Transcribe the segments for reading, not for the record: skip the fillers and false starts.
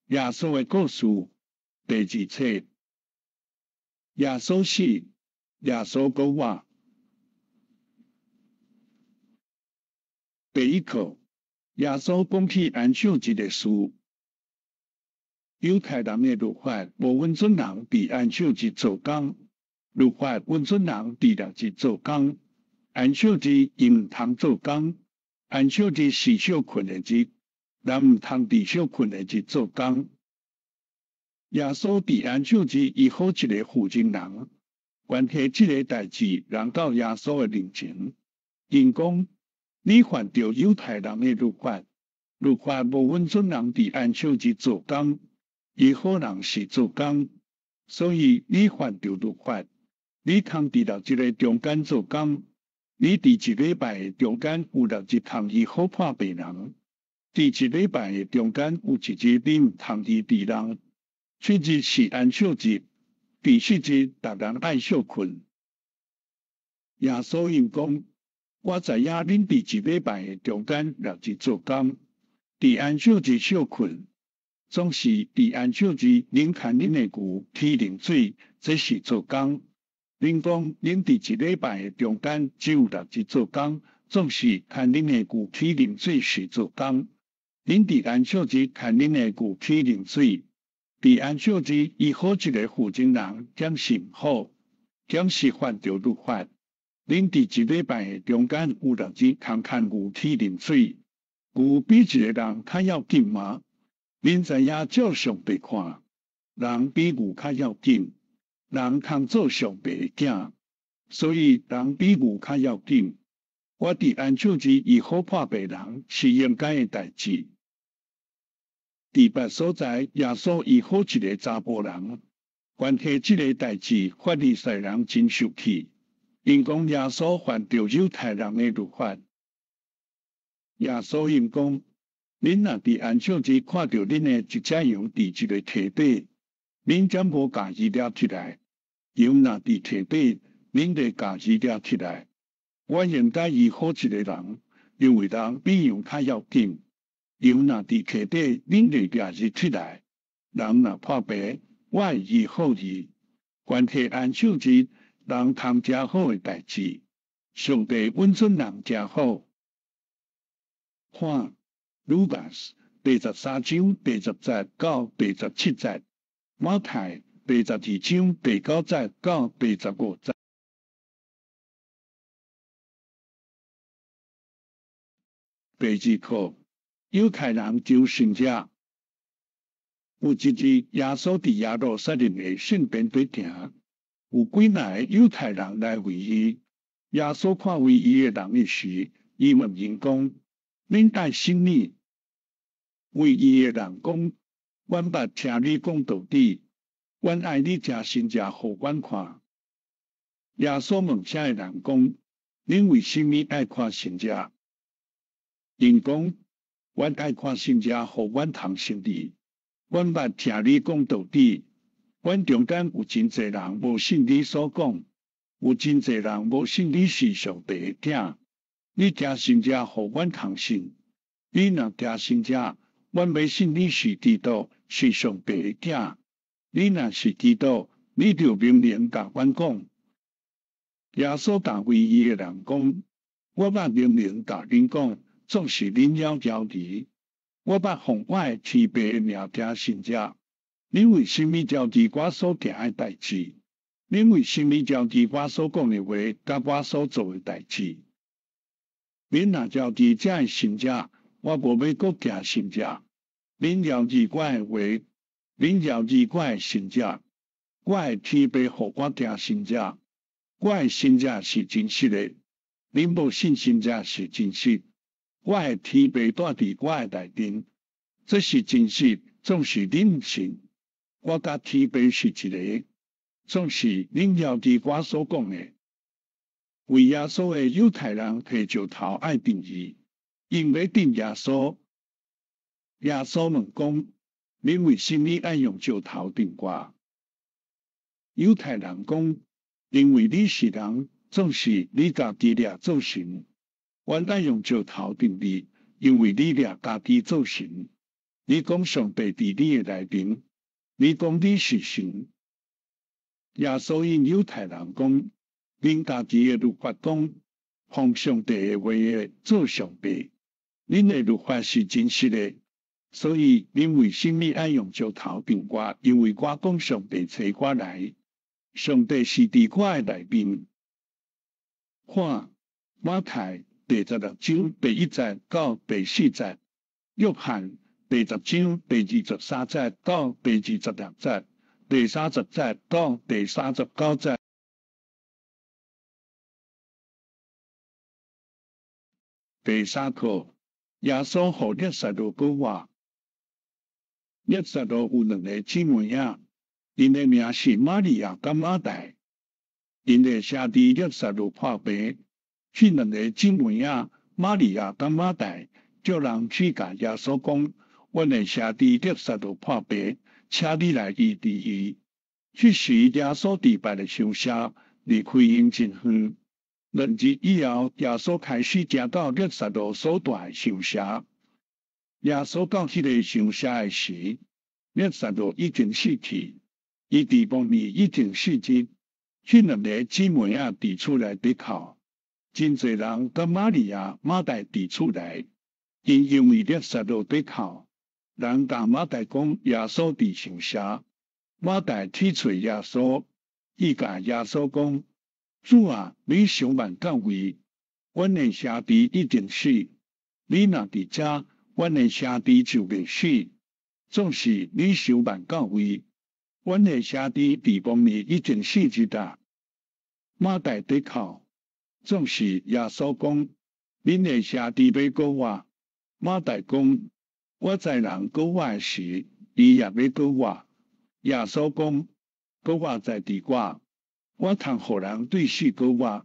耶穌的故事第二冊。耶穌死，耶穌閣活。第一課，耶穌講起安息日的事。猶太人的律法無允准人佇安息日做工，律法允准人佇六日做工，安息日𪜶毋通做工。安息日是歇睏的日，人毋通佇歇睏的日做工。耶穌佇安息日醫好一个婦人人，關係這个代誌，人到耶穌的面前，𪜶講：你犯著猶太人的律法，律法無允准人佇安息日做工，醫好人是做工，所以你犯著律法，你通佇六日的中間做工。你佇一禮拜的中間有六日通醫好破病人，佇一禮拜的中間有一日你毋通醫治人。這日是安息日，佇這日逐人愛歇睏。耶穌𪜶講：我知影恁佇一禮拜的中間六日做工，佇安息日歇睏，總是佇安息日恁牽恁的牛去啉水，這是做工。恁講恁佇一禮拜的中間只有六日做工，總是牽恁的牛去啉水是做工。恁佇安息日牽恁的牛去啉水，佇安息日醫好一个婦人人，敢是毋好？敢是犯著律法？恁佇一禮拜的中間有六日通牽牛去啉水，牛比一个人較要緊嗎？恁知影照上帝看，人比牛較要緊。人通做上帝的囝，所以人比牛較要緊。我佇安息日醫好破病人是應該的代誌。佇別所在，耶穌醫好一个查埔人，關係這个代誌，法利賽人真受氣，𪜶講耶穌犯著猶太人的律法。耶穌𪜶講：恁若佇安息日看著恁的一隻羊佇一个溪底，恁敢無共伊掠起來？羊若佇溪底，恁就共伊掠起來。我應該醫好一个人，因為人比羊較要緊。羊若佇溪底，恁就掠伊起來。人若破病，我會醫好伊。關係安息日，人通行好的代誌，上帝允准人行好。看，Lucas 第13章第10節到第17節，馬太第12章第9節到第15節。第二課，猶太人求神跡。有一日，耶穌佇耶路撒冷的聖殿底行，有幾若个猶太人來圍伊。耶穌看圍伊的人的時，伊問𪜶講：恁愛啥物？圍伊的人講：阮捌聽你講道理，阮愛你行神跡予阮看。耶穌問遮个人講：恁為啥物愛看神跡？𪜶講：阮愛看神跡，予阮通信你。阮捌聽你講道理，阮中間有真濟人無信你所講，有真濟人無信你是上帝的囝。你行神跡，予阮通信。你若行神跡，阮欲信你是基督，是上帝的囝。你若是基督，你就明明共阮講。耶穌共圍伊的人講：我捌明明共恁講，總是恁猶猶疑。我捌奉我的天父的名行神跡，恁為啥物猶疑我所行的代誌？恁為啥物猶疑我所講的話，佮我所做的代誌？恁若猶疑這个神跡，我無欲閣行神跡。恁猶疑我的話，恁猶疑我的神跡，我的天父予我行神跡，我的神跡是真實的，恁無信神跡是真實。我的天父住佇我的內面，這是真實，總是恁毋信。我佮天父是一个，總是恁猶疑我所講的。圍耶穌的猶太人提石頭愛擲伊，𪜶欲擲耶穌。耶穌問講：恁為啥物愛用石頭擲我？猶太人講：因為你是人，總是你家己掠做神。阮愛用石頭擲你，因為你掠家己做神。你講上帝佇你的內面，你講你是神。耶穌應猶太人講：恁家己的律法講，奉上帝的話的做上帝。恁的律法是真實的，所以恁為啥物愛用石頭掟我？因為我講上帝差我來，上帝是佇我的內面。看馬太第十六章第一節到第四節，約翰第十章第23節到第26節，第30節到第39節。第三課，耶穌予勒撒羅復活。勒撒羅有兩个姊妹仔，𪜶的名是瑪利亞佮馬大。𪜶的兄弟勒撒羅破病，彼兩个姊妹仔瑪利亞佮馬大叫人去共耶穌講：阮的兄弟勒撒羅破病，請你來醫治伊。彼時耶穌佇別个鄉社，離開𪜶真遠。兩日以後，耶穌開始行到勒撒羅所蹛的鄉社。耶穌到彼个鄉社的時，勒撒羅已經死去，伊佇墓裡已經四日。彼兩个姊妹仔佇厝內佇哭，真濟人佮瑪利亞、馬大佇厝內，𪜶因為勒撒羅佇哭，人共馬大講耶穌佇鄉社，馬大去揣耶穌，伊共耶穌講：主啊，你傷慢到位，阮的兄弟已經死，你若佇遮，阮的兄弟就袂死。總是你傷慢到位，阮的兄弟佇墓裡已經四日啊。馬大佇哭，總是耶穌講，恁的兄弟欲復活。馬大講，我知人復活的時，伊也欲復活。耶穌講，復活在佇我。我通予人對死復活，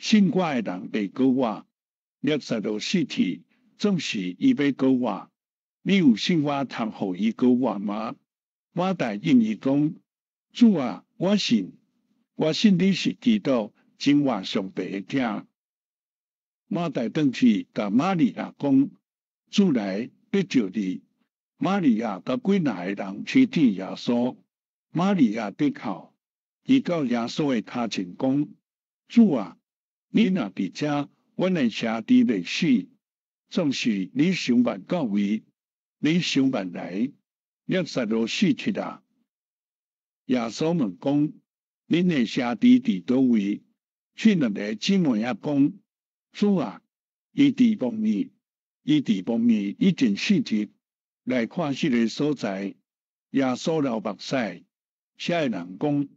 信我的人會復活。勒撒羅死去，總是伊欲復活。你有信我通予伊復活嗎？馬大應伊講：主啊，我信，我信你是基督，真活上帝的囝。馬大轉去共瑪利亞講：主來，欲召你。瑪利亞佮幾若个人去見耶穌。瑪利亞佇哭。伊到耶穌的跤前講：主啊，你若佇遮，阮的兄弟袂死。總是你傷慢到位，你傷慢來，勒撒羅死去啦。耶穌問講：恁的兄弟佇佗位？彼兩个姊妹仔講：主啊，伊佇墓裡，伊佇墓裡已經四日。來看彼个所在，耶穌流目屎。遐的人講：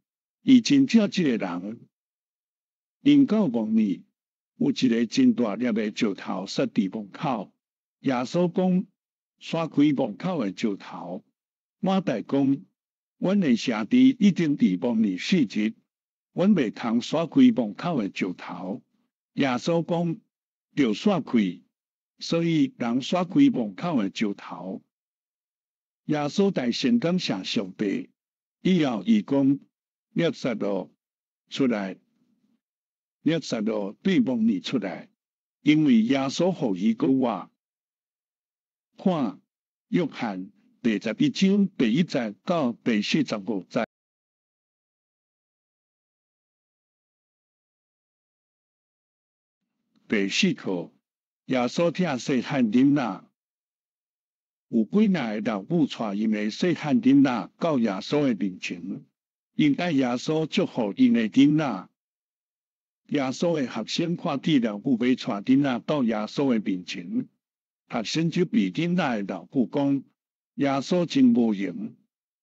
伊真疼這个人。𪜶到墓裡，有一个真大粒的石頭塞佇墓口。耶穌講：徙開墓口的石頭。馬大講：阮的兄弟已經佇墓裡四日，阮袂通徙開墓口的石頭。耶穌講：著徙開。所以人徙開墓口的石頭。耶穌大聲感謝上帝，以後伊講：勒撒羅出來，勒撒羅對墓裡出來，因為耶穌予伊復活。看，約翰第11章第1節到第45節。第四課，耶穌疼細漢囡仔。有幾若个老母帶𪜶的細漢囡仔到耶穌的面前，𪜶愛耶穌祝福𪜶的囡仔。耶穌的學生看見老母欲帶囡仔到耶穌的面前，學生責備囡仔的老母講：耶穌真無閒，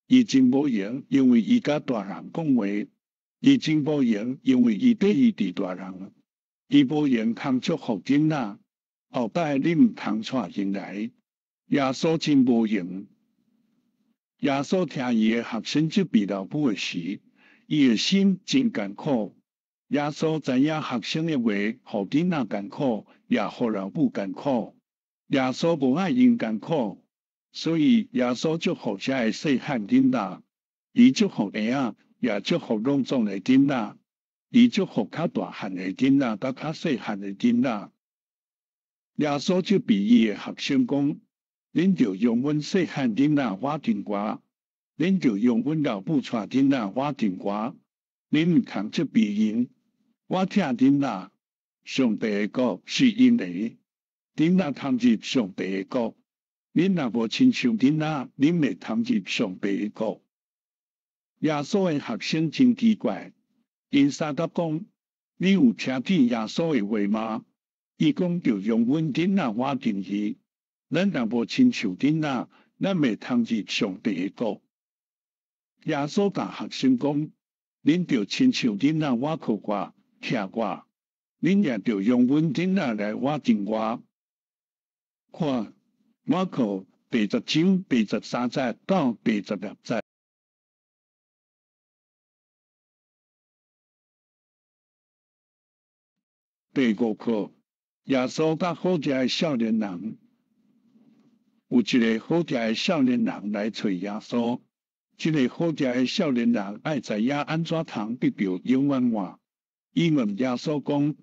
伊真無閒，因為伊佮大人講話；伊真無閒，因為伊欲醫治大人。伊無閒通祝福囡仔，後擺你毋通帶𪜶來。耶穌真無閒。耶穌聽伊的學生責備老母的時，伊的心真艱苦。耶穌知影學生的話，予囡仔艱苦，也予老母艱苦。耶穌無愛𪜶艱苦，所以耶穌祝福遮个細漢囡仔，伊祝福嬰仔，也祝福攏總的囡仔。伊祝福較大漢的囡仔，佮較細漢的囡仔。耶穌責備伊的學生講：恁著讓阮細漢囡仔活陣外，恁著讓阮老母帶囡仔活陣外，恁毋通責備𪜶。我疼囡仔，上帝的國是𪜶的，囡仔通入上帝的國。恁若無親像囡仔，恁袂通入上帝的國。耶穌的學生真奇怪，𪜶相佮講：你有聽見耶穌的話嗎？伊講著讓阮囡仔活進去，咱若無親像囡仔，咱袂通入上帝的國。耶穌共學生講：恁著親像囡仔倚靠我，疼我，恁也著讓阮囡仔來倚近我。看，馬可第十章第十三節到第十六節。第五課，耶穌佮好食的少年人，有一个好食的少年人來揣耶穌。這个好食的少年人愛知影按怎通得著永遠活。伊問耶穌講：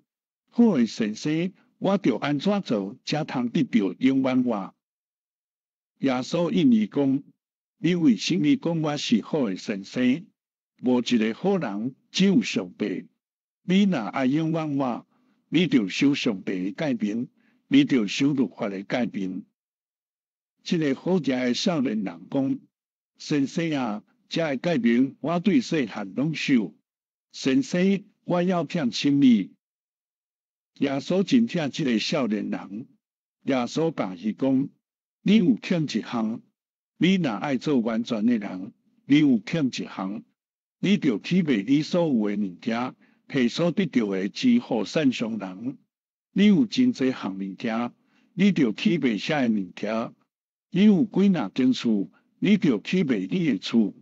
好的先生，我著按怎做，才通得著永遠活？耶穌應伊講：你為啥物講我是好的先生？無一个好人，只有上帝。你若愛永遠活，你著守上帝的誡命，你著守律法的誡命。這个好食的少年人講：先生啊，這个誡命我對細漢攏守。先生，我猶欠啥物？耶穌真疼這个少年人。耶穌共伊講：你有欠一項，你若愛做完全的人，你有欠一項，你著去賣你所有的物件，提所得著的錢予散傷人。你有真濟項物件，你著去賣遐个物件。你有幾若間厝，你著去賣你的厝。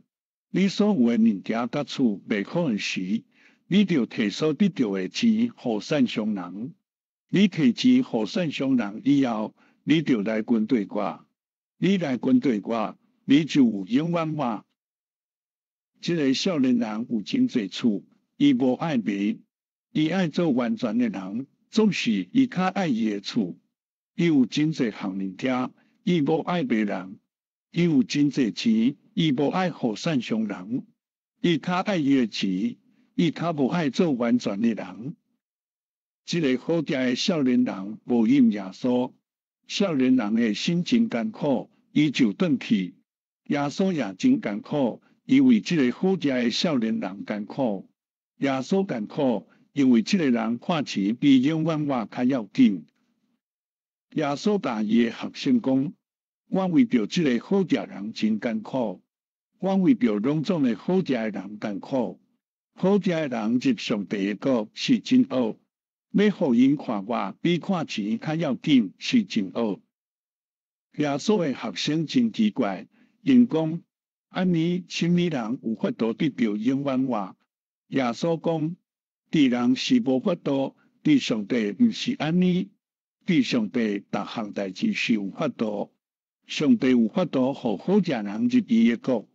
你所有的物件佮厝賣空的時，你著提所得著的錢予散傷人。你提錢予散傷人以後，你著來跟綴我。你來跟綴我，你就有永遠活。這个少年人有真濟厝，伊無愛賣，伊愛做完全的人，總是伊較愛伊的厝。伊有真濟項物件，伊無愛賣人。伊有真濟錢，伊無愛予散傷人。伊較愛伊的錢，伊較無愛做完全的人。這个好食的少年人無應耶穌，少年人的心真艱苦，伊就轉去。耶穌也真艱苦，伊為這个好食的少年人艱苦。耶穌艱苦，因為這个人看錢比永遠活較要緊。耶穌共伊的學生講：我為著這个好食人真艱苦，我為著攏總的好食的人艱苦。好食的人入上帝的國是真惡，欲予𪜶看我比看錢較要緊是真惡。耶穌的學生真奇怪，𪜶講：按呢，啥物人有法度得著永遠活？耶穌講：佇人是無法度，佇上帝毋是按呢。佇上帝逐項代誌是有法度，上帝有法度予好食人入伊的國。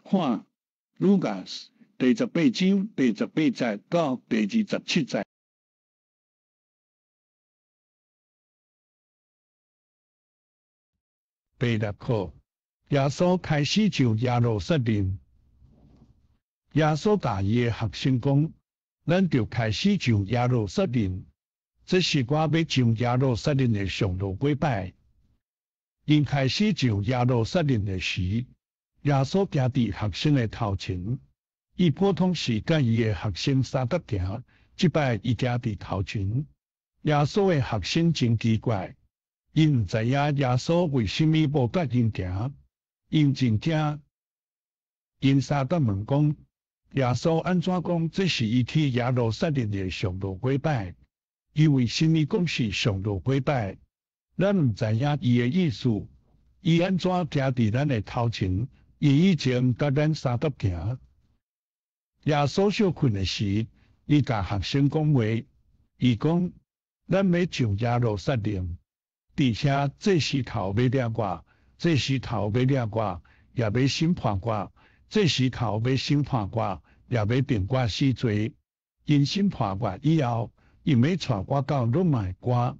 看，路加第十八章第十八節到第二十七節。第六課，耶穌開始上耶路撒冷。耶穌共伊的學生講：咱著開始上耶路撒冷。這是我欲上耶路撒冷的上落尾擺。𪜶開始上耶路撒冷的時，耶穌行佇學生的頭前。伊普通是佮伊的學生相佮行，這擺伊行佇頭前。耶穌的學生真奇怪，𪜶毋知影耶穌為啥物無佮𪜶行，𪜶真驚。𪜶相佮問講：耶穌按怎講？這是伊去耶路撒冷的上落尾擺。伊為啥物講是上落尾擺？咱毋知影伊的意思。伊按怎行佇咱的頭前？伊以前佮咱相佮行。耶穌小睏的時，伊共學生講話，伊講：咱欲上耶路撒冷，佇遐祭司頭欲掠我，祭司頭欲掠我，也欲審判我，祭司頭欲審判我，也欲定我死罪。𪜶審判我以後，𪜶欲帶我到羅馬的官，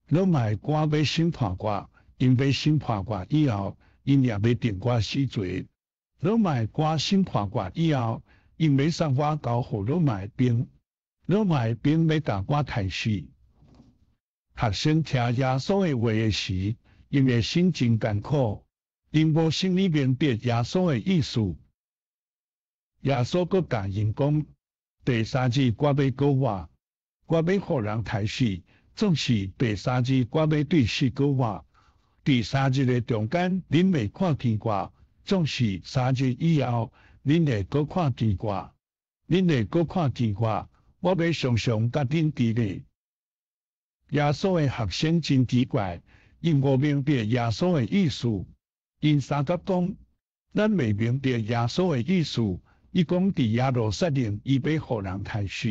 羅馬的官欲審判我， 𪜶欲審判我以後，𪜶也欲定我死罪。羅馬的官審判我以後，𪜶欲送我交予羅馬的兵，羅馬的兵欲共我刣死。學生聽耶穌的話的時，𪜶的心真艱苦，𪜶無啥物明白耶穌的意思。耶穌閣共𪜶講：第三日我欲閣活，我欲予人刣死，總是第三日我欲對死閣活。佇三日的中間，恁袂看見我，總是三日以後，恁會閣看見我。恁會閣看見我，我欲常常佮恁佇咧。耶穌的學生真奇怪，𪜶無明白耶穌的意思。𪜶相佮講：咱袂明白耶穌的意思。伊講佇耶路撒冷，伊欲予人刣死。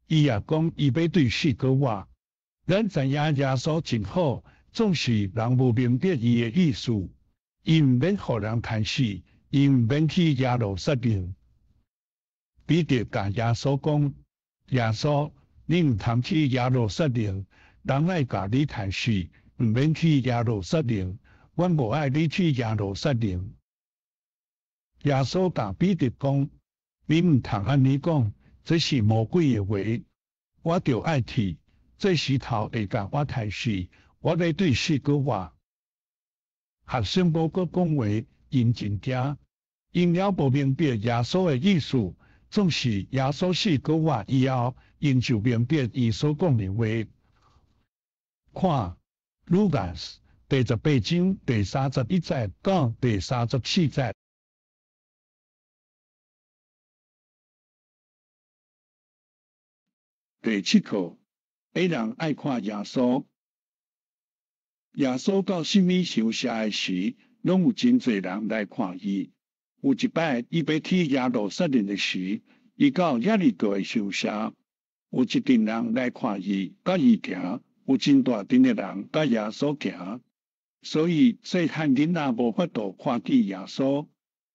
伊也講伊欲對死閣活。咱知影耶穌真好，總是人無明白伊的意思。伊毋免予人刣死，伊毋免去耶路撒冷。彼得共耶穌講：耶穌，你毋通去耶路撒冷，人愛共你刣死，毋免去耶路撒冷。阮無愛你去耶路撒冷。耶穌共彼得講：你毋通按呢講，這是魔鬼的話。我著愛去，這石頭會共我刣死，我欲對死閣活。學生無閣講話，𪜶真驚，𪜶猶無明白耶穌的意思。總是耶穌死閣活以後，𪜶就明白伊所講的話。看，Lucas 第18章第31節到第34節。第七課，矮人愛看耶穌。耶穌到啥物鄉社的時，攏有真濟人來看伊。有一擺，伊欲去耶路撒冷的時，伊到耶利哥的鄉社，有一陣人來看伊，佮伊行，有真大陣的人佮耶穌行，所以細漢囡仔無法度看見耶穌，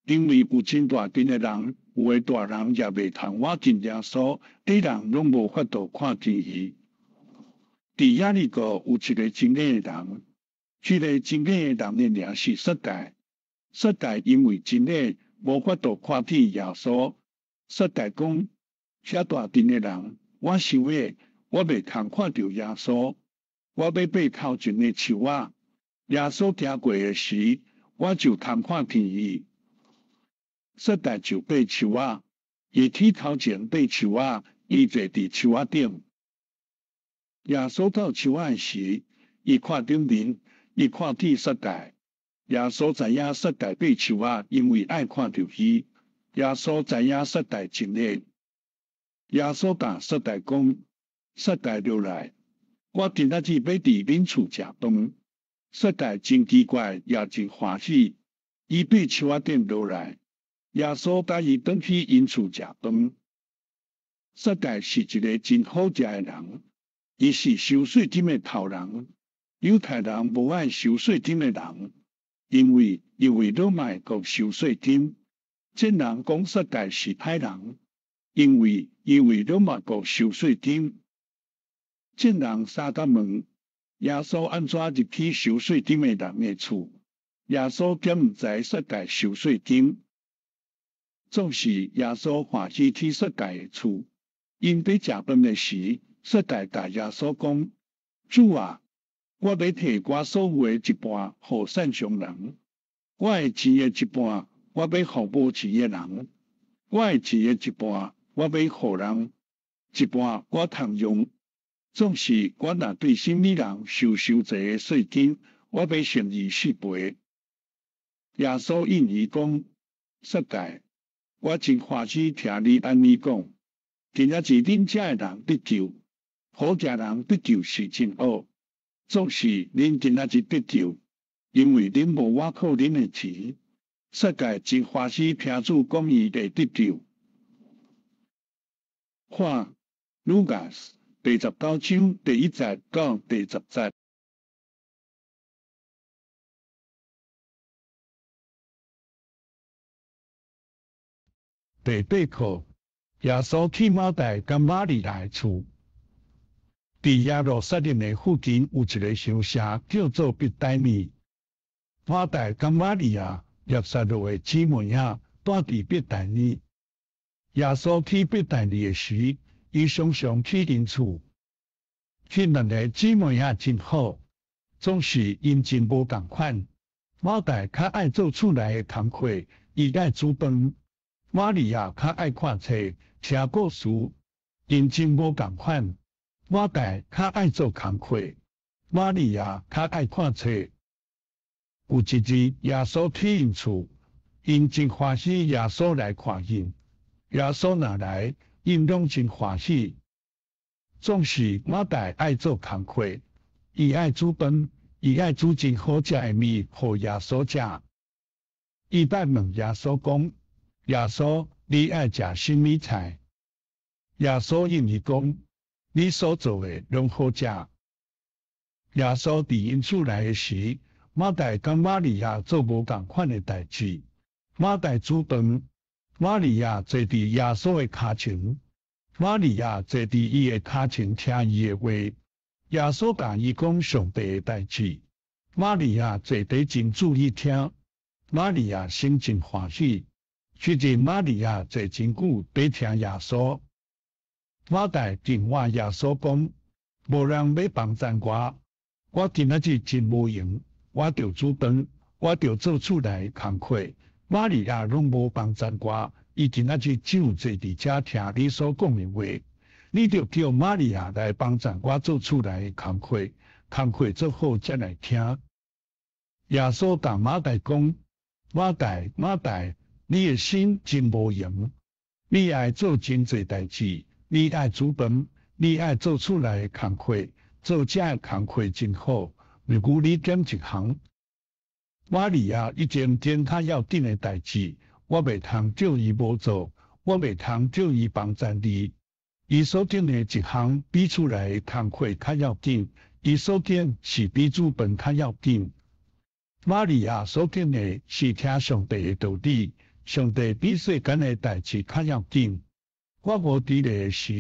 因為有真大陣的人，有的大人也袂通倚近耶穌，矮人攏無法度看見伊。佇耶利哥有一个真矮的人，這个真矮的人的名是撒該。撒該因為真矮，無法度看見耶穌。撒該講：遐大陣的人，我傷矮，我袂通看著耶穌。我欲爬頭前的樹仔，耶穌行過的時，我就通看見伊。撒該就爬樹仔，伊去頭前爬樹仔，伊坐佇樹仔頂。耶穌到樹仔的時，伊看頂面，伊看見撒該。耶穌知影撒該爬樹仔，因為愛看著伊。耶穌知影撒該真矮。耶穌共撒該講：撒該落來，我今仔日欲佇恁厝食飯。撒該真奇怪，也真歡喜。伊爬樹仔頂落來，耶穌共伊轉去𪜶厝食飯。撒該是一个真好食的人，伊是收稅金的頭人。猶太人無愛收稅金的人，因為伊為羅馬國收稅金。眾人講撒該是歹人，因為伊為羅馬國收稅金。眾人相佮問耶穌按怎入去收稅金的人的厝？耶穌敢毋知撒該收稅金？總是耶穌歡喜去撒該的厝。𪜶欲食飯的時，撒該共耶穌講：主啊，我欲提我所有的一半予散傷人，我的錢的一半，我欲予無錢的人，我的錢的一半，我欲予人，一半我通用。總是我若對啥物人收傷濟的稅金，我欲乘以四倍。耶穌應伊講：撒該，我真歡喜聽你按呢講。今仔日恁遮的人得救，好食人得救是真好。總是恁今仔日得救，因為恁無倚靠恁的錢。撒該真歡喜聽主講伊會得救。看，Lucas 第19章第1節到第10節。第八課，耶穌去馬大佮瑪利亞的厝。佇耶路撒冷的附近有一个鄉社叫做伯大尼。馬大佮瑪利亞、拉撒路的姊妹仔蹛佇伯大尼。耶穌去伯大尼的時，伊常常去𪜶厝。彼兩个姊妹仔真好，總是𪜶真無仝款。馬大較愛做厝內的工課，伊愛煮飯；瑪利亞較愛看冊、聽故事，𪜶真無仝款。馬大較愛做工課，瑪利亞較愛看冊。有一日，耶穌去𪜶厝，𪜶真歡喜耶穌來看𪜶。耶穌若來，𪜶攏真歡喜。總是馬大愛做工課，伊愛煮飯，伊愛煮真好食的麵予耶穌食。伊捌問耶穌講：耶穌，你愛食啥物菜？耶穌應伊講：你所做的攏好食。耶穌佇𪜶厝來的時，馬大佮瑪利亞做無仝款的代誌。馬大煮飯，瑪利亞坐佇耶穌的跤前。瑪利亞坐佇伊的跤前聽伊的話。耶穌共伊講上帝的代誌。瑪利亞坐佇真注意聽。瑪利亞心真歡喜。彼日瑪利亞坐真久佇聽耶穌。馬大電話耶穌講：無人欲幫贊我，我今仔日真無閒，我著煮飯，我著做厝內工課。瑪利亞攏無幫贊我，伊今仔日只有坐佇遮聽你所講的話。你著叫瑪利亞來幫贊我做厝內工課，工課做好才來聽。耶穌共馬大講：馬大，馬大，你的心真無閒，你愛做真濟代誌，你愛煮飯，你愛做厝內工課，做這个工課真好。毋過你減一項。瑪利亞已經揀較要緊的代誌，我袂通叫伊無做，我袂通叫伊幫贊你。伊所揀的一項比厝內工課較要緊，伊所揀是比煮飯較要緊。瑪利亞所揀的是聽上帝的道理，上帝比世間的代誌較要緊。我無佇咧的時，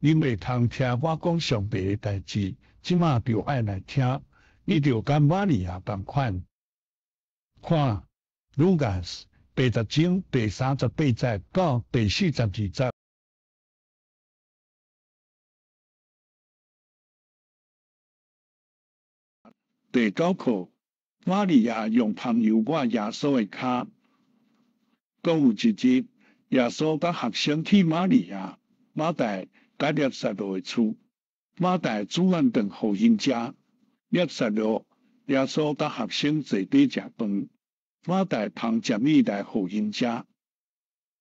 恁袂通聽我講上帝的代誌，這馬著愛來聽，你著佮瑪利亞仝款。看，路加第10章第38節到第42節。第九課，瑪利亞用香油抹耶穌的跤。閣有一日，耶穌佮學生去瑪利亞、馬大佮拉撒路的厝，馬大煮晚頓予𪜶食。拉撒路、耶穌佮學生坐佇食飯，馬大烹食物來予𪜶食。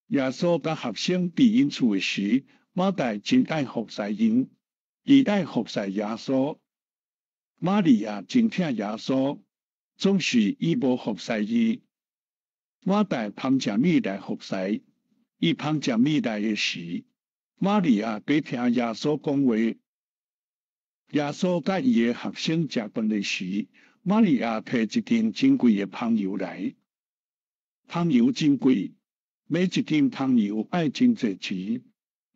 耶穌佮學生佇𪜶厝的時，馬大真愛服侍𪜶，伊愛服侍耶穌。瑪利亞真疼耶穌，總是伊無服侍伊。馬大烹食物來服侍，伊烹食物來的時，瑪利亞佇聽耶穌講話。耶穌佮伊的學生食飯的時，瑪利亞提一銖真貴的香油來。香油真貴，買一銖香油愛真濟錢。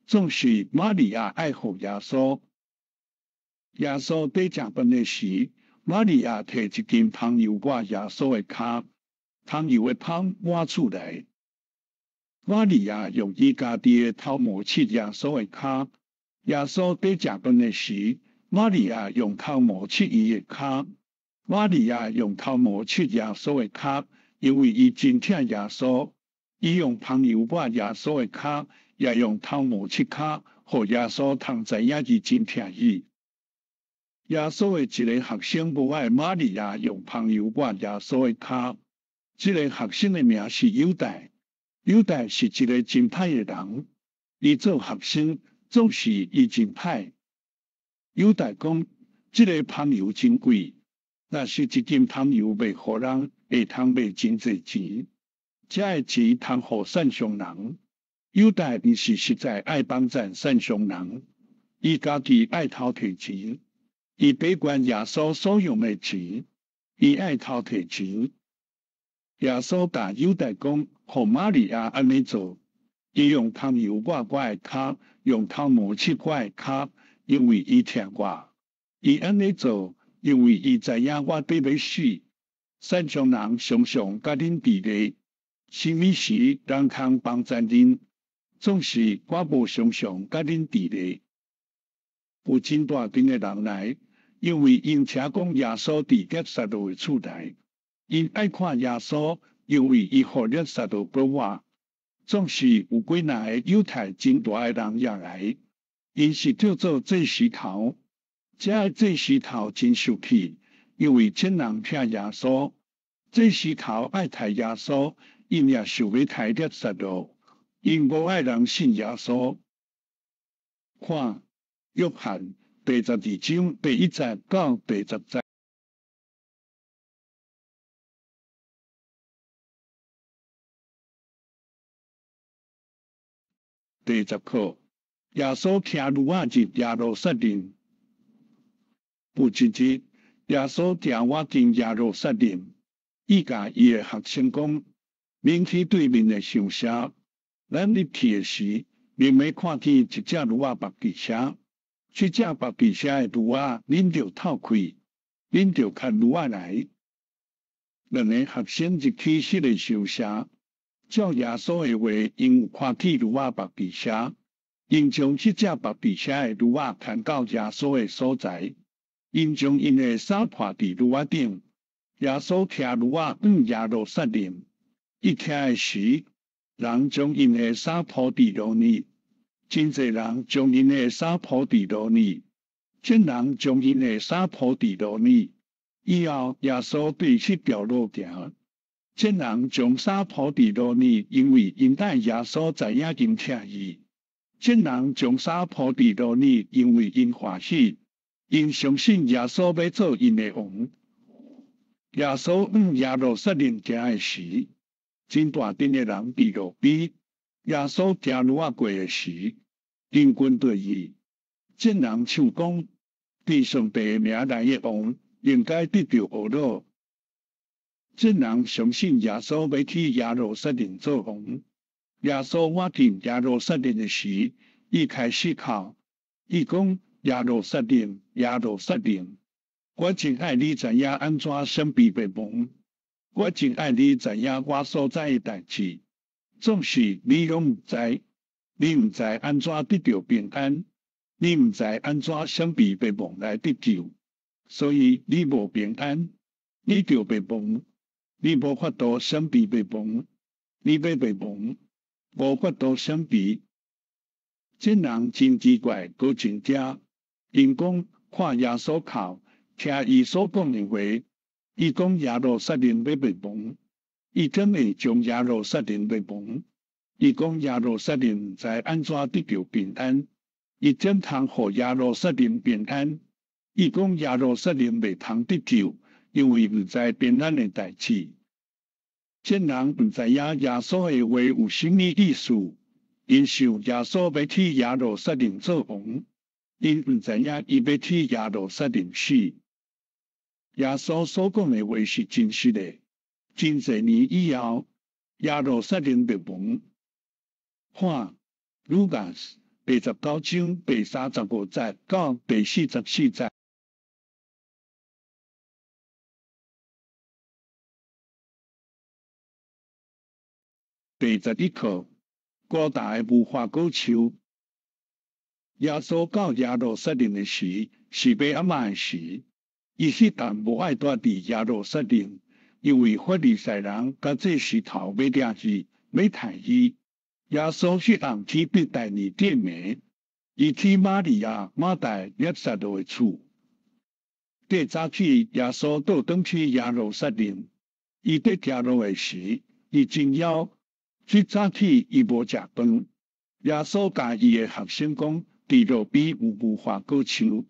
總是瑪利亞愛予耶穌。耶穌佇食飯的時，瑪利亞提一銖香油抹耶穌的跤，香油的香滿厝內。瑪利亞用伊家己的頭毛拭耶穌的跤。耶穌佇食飯的時，瑪利亞用頭毛拭伊的跤。瑪利亞用頭毛拭耶穌的跤，因為伊真疼耶穌。伊用香油抹耶穌的跤，也用頭毛拭跤，予耶穌通知影伊真疼伊。耶穌的一個學生無愛瑪利亞用香油抹耶穌的跤。這个學生的名是猶大。猶大是一个真歹的人。伊做學生總是伊真歹。猶大講：這个香油真貴，若是一銖香油賣予人，會通賣真濟錢。這个錢通予散傷人。猶大毋是實在愛幫贊散傷人，伊家己愛偷提錢。伊不管耶穌所用的錢，伊愛偷提錢。耶穌共猶大講，予瑪利亞按呢做，伊用香油抹我的跤，用頭毛拭我的跤，因為伊疼我。伊按呢做，因為伊知影我欲欲死。擅長人常常佮恁佇咧，啥物時人通幫贊恁，總是我無常常佮恁佇咧。有真大陣的人來，因為𪜶聽講耶穌佇拉撒路的厝內，𪜶愛看耶穌，因為伊予拉撒路復活。總是有幾若个猶太真大的人也來，𪜶是叫做祭司頭，這个祭司頭真受氣，因為眾人疼耶穌，祭司頭愛刣耶穌，𪜶也想欲刣拉撒路，𪜶無愛人信耶穌。看，約翰第十二章第一節到第十節。第十課，耶穌騎驢仔入耶路撒冷。有一日，耶穌定倚進耶路撒冷，伊共伊的學生講：恁去對面的鄉社，咱入去的時，恁欲看見一隻驢仔縛佇車。這隻縛佇車的驢仔，恁著透開，恁著牽驢仔來。兩个學生入去彼個鄉社，照耶穌的話，𪜶有看見驢仔縛佇車，𪜶將彼隻縛佇車的驢仔牽到耶穌的所在，𪜶將𪜶的衫披佇驢仔頂。耶穌騎驢仔往耶路撒冷，伊騎的時，人將𪜶的衫鋪佇路呢，真濟人將𪜶的衫鋪佇路呢，眾人將𪜶的衫鋪佇路呢。以後耶穌對彼條路行，眾人將衫鋪佇路呢，因為𪜶等耶穌知影𪜶疼伊。眾人將衫鋪佇路呢，因為𪜶歡喜，𪜶相信耶穌欲做𪜶的王。耶穌往耶路撒冷行的時，真大陣的人佇路邊。耶穌騎驢仔過的時，人群對伊，眾人唱講：佇上帝的名來的王，應該得著呵咾。眾人相信耶穌欲去耶路撒冷做王。耶穌倚近耶路撒冷的時，伊開始哭，伊講：耶路撒冷，耶路撒冷，我真愛你知影按怎選彼滅亡，我真愛你知影我所知的代誌，總是你攏毋知，你毋知按怎得著平安，你毋知按怎選彼滅亡來得救，所以你無平安，你著滅亡，你無法度選彼滅亡，你欲滅亡，無法度選彼。這人真奇怪，閣真驚，𪜶講看耶穌哭，聽伊所講的話，伊講耶路撒冷欲滅亡，伊怎會將耶路撒冷滅亡？伊講耶路撒冷毋知按怎得著平安，伊怎通予耶路撒冷平安？伊講耶路撒冷袂通得救，因為毋知平安的代誌。眾人毋知影耶穌的話有啥物意思，𪜶想耶穌欲去耶路撒冷做王，𪜶毋知影伊欲去耶路撒冷死。耶穌所講的話是真實的。真濟年以後，耶路撒冷滅亡。看，路加第十九章第三十五節到第四十四節。第十一課，高大的無花果樹。耶穌到耶路撒冷的時，是欲暗暝的時。伊彼頓無愛蹛佇耶路撒冷，因為法利賽人佮祭司頭欲掠伊，欲刣伊。耶穌彼暗去伯大尼過暝，伊去瑪利亞、馬大、拉撒路的厝。過早起，耶穌倒轉去耶路撒冷。伊佇行路的時，伊真枵。這早起伊無食飯。耶穌共伊的學生講：佇路邊有無花果樹，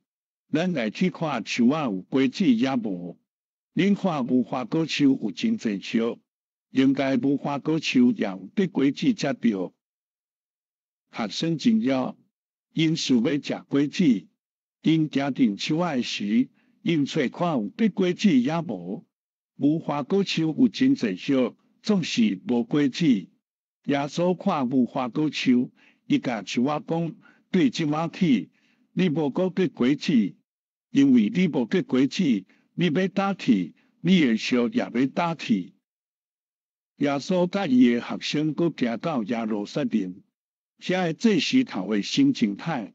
咱來去看樹仔有果子抑無。恁看無花果樹有真濟葉，應該無花果樹也有得果子才對。學生真枵，𪜶想欲食果子。𪜶行近樹仔的時，𪜶揣看有得果子抑無。無花果樹有真濟葉，總是無果子。耶穌看無花果樹，伊共樹仔講：對這馬起，你無閣結果子，因為你無結果子，你欲倒去，你的燒也欲焦去。耶穌佮伊的學生閣行到耶路撒冷，遐的祭司頭的心情歹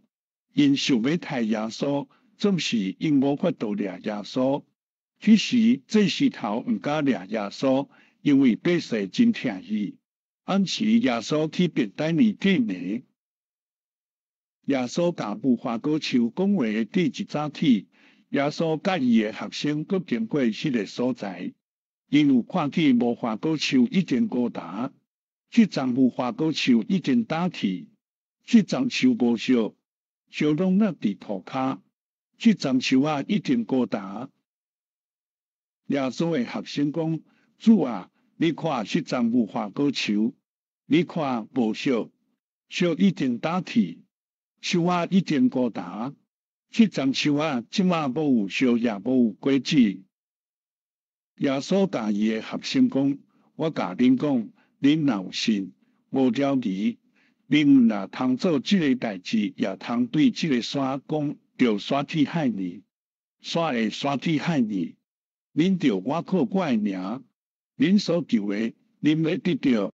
，𪜶想欲刣耶穌，總是𪜶無法度掠耶穌。彼時祭司頭毋敢掠耶穌，因為百姓真疼伊。暗時耶穌去伯大尼過暝。耶穌共無花果樹講話的第一早起，耶穌佮伊的學生閣經過彼个所在，𪜶有看見無花果樹已經枯焦，這叢無花果樹已經焦去，這叢樹無燒，燒攏落佇塗跤，這叢樹仔已經枯焦。耶穌的學生講：主啊，你看這叢無花果樹，你看無燒，燒已經焦去。樹仔已經枯焦，這叢樹仔這馬無有燒，也無有果子。耶穌共伊的學生講：我共恁講，恁若有信，無懷疑，恁若通做這个代誌，也通對這个山講，著徙去海裡，山會徙去海裡。恁著倚靠我的名，恁所求的，恁欲得著。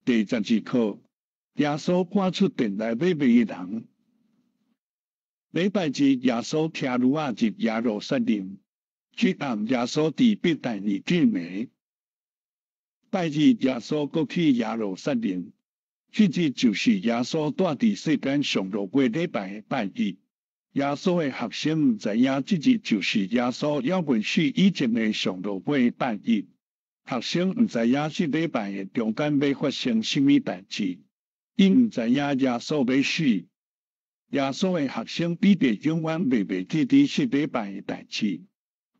第十二課，耶穌趕出殿內買賣的人。禮拜日，耶穌騎驢仔入耶路撒冷。彼暗，耶穌佇伯大尼過暝。拜日，耶穌閣去耶路撒冷。這日就是耶穌住佇世間上落尾禮拜的拜日。耶穌的學生毋知影，這日就是耶穌猶未死以前的上落尾拜日。學生毋知影這禮拜的中間欲發生啥物代誌，𪜶毋知影耶穌欲死。耶穌的學生彼得永遠袂袂記得這禮拜的代誌。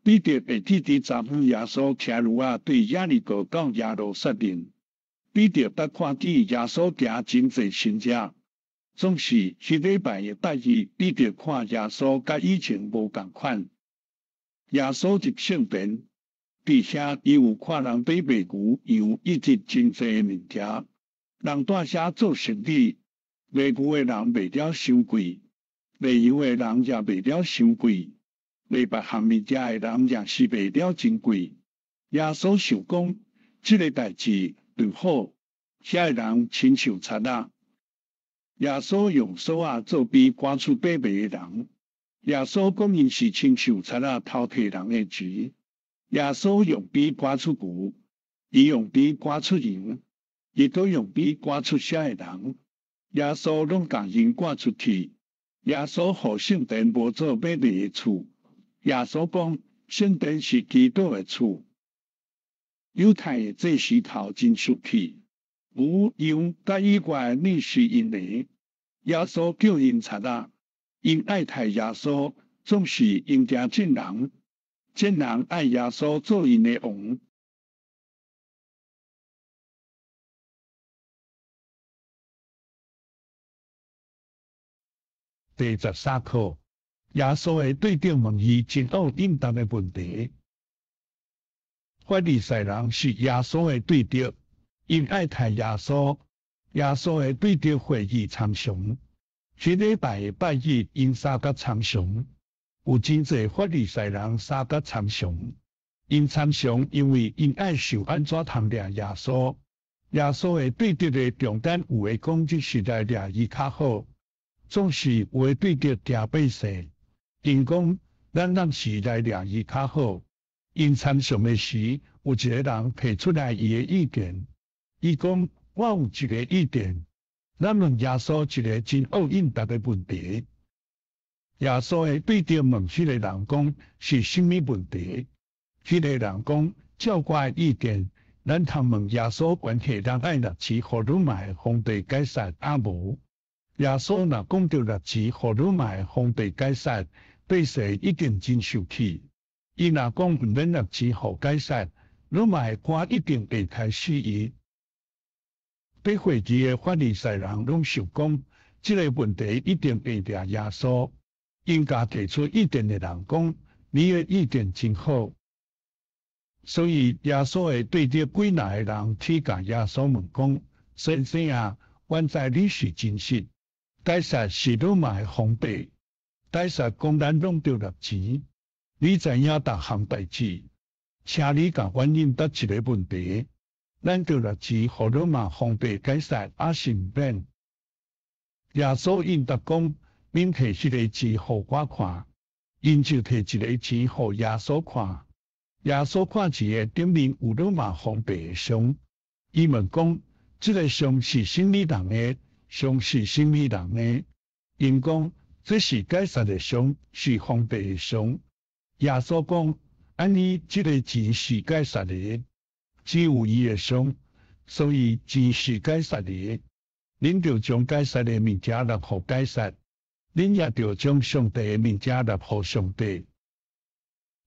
彼得會記得昨昏耶穌騎驢仔對耶利哥到耶路撒冷。彼得捌看見耶穌行真濟神跡，總是彼禮拜的拜日，彼得看耶穌佮以前無仝款。耶穌入聖殿，佇遐伊有看人佇賣牛、羊以及真濟的物件，人蹛遐做生意，賣牛的人賣了傷貴，賣羊的人也賣了傷貴，賣別項物件的人也是賣了真貴。耶穌想講，這个代誌著好，遐的人親像賊仔。耶穌用索仔做比趕出買賣的人。耶穌講𪜶是親像賊仔偷提人的錢。耶穌用比趕出牛，伊用比趕出羊，伊閣用比趕出遐的人。耶穌攏共𪜶趕出去。耶穌予聖殿無做買賣的厝。耶穌講，聖殿是祈禱的厝。猶太的祭司頭真生氣，牛羊佮以外的乃是𪜶的。耶穌叫𪜶賊仔，𪜶愛刣耶穌，總是𪜶驚眾人，眾人愛耶穌做𪜶的王。第十三課，耶穌的對敵問伊真惡應答的問題。法利賽人是耶穌的對敵，𪜶愛刣耶穌。耶穌的對敵會議參詳，彼禮拜的拜日，𪜶三甲參詳，有真濟法利賽人三甲參詳。𪜶參詳，因為𪜶愛想按怎通掠耶穌。耶穌的對敵的中間有的講這時來掠伊較好，總是有的對敵驚百姓，𪜶講咱暫時來掠伊較好。𪜶參詳的時，有一个人提出來伊的意見，伊講：我有一个意見，咱問耶穌一个真惡應答的問題。耶穌的對敵問彼個人講是啥物問題？彼个人講：照我的意見，咱通問耶穌關係咱愛納錢予羅馬的皇帝凱撒抑無？耶穌若講著納錢予羅馬的皇帝凱撒，百姓一定真生氣。伊若講毋免納錢予凱撒，羅馬的官一定會刣死伊。佇會議的法利賽人攏想講，這个問題一定會掠耶穌。𪜶共提出意見的人講：你的意見真好。所以耶穌的對敵幾若个人去共耶穌問講：先生啊，阮知你是真實。該撒是羅馬的皇帝。該撒講咱攏著納錢，你知影逐項代誌，請你共阮應答一个問題。咱著納錢予羅馬皇帝該撒，抑是毋免？耶穌應答講：恁提一个錢予我看。𪜶就提一个錢予耶穌看。耶穌看錢的頂面有羅馬皇帝的像，伊問講：這个像是啥物人的？像是啥物人的？𪜶講：這是該撒的像，是皇帝的像。耶穌講：按呢，這个錢是該撒的，錢有伊的像，所以錢是該撒的。恁著將該撒的物件納予該撒，恁也著將上帝的物件納予上帝。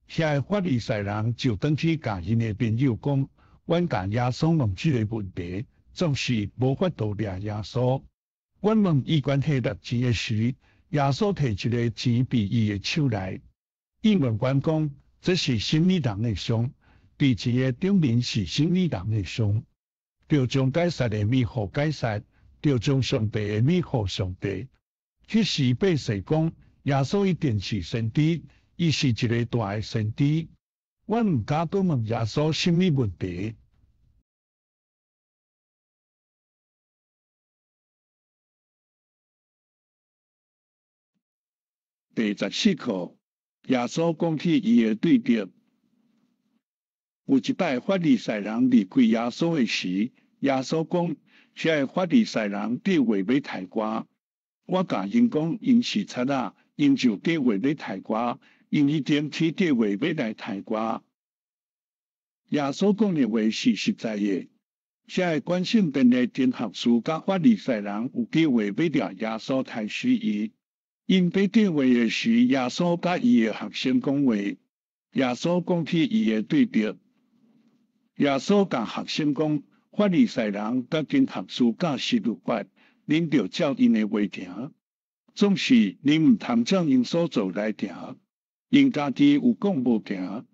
遐个法利賽人就轉去共𪜶的朋友講：阮共耶穌問這个問題，總是無法度掠耶穌。阮問伊關係納錢的時，耶穌提一个錢佇伊的手內，伊問阮講：這是啥物人的像？佇錢的頂面是啥物人的像？著將該撒的物予該撒，著將上帝的物予上帝。彼時百姓講：耶穌一定是先知，伊是一个大的先知。阮毋敢閣問耶穌啥物問題。第十四課，耶穌講起伊的對敵。有一擺法利賽人離開耶穌的時，耶穌講：遐个法利賽人計劃欲刣我，我共𪜶講，𪜶是賊仔，𪜶就計劃欲刣我，𪜶已經起計劃欲來刣我。耶穌講的話是實在的。遐个管聖殿的經學士佮法利賽人有計劃欲掠耶穌刣死伊。𪜶欲計劃的時，耶穌佮伊的學生講話。耶穌講起伊的對敵。耶穌共學生講：法利賽人佮經學士教示律法，恁著照𪜶的話行。總是恁毋通照𪜶所做來行。𪜶家己有講無行。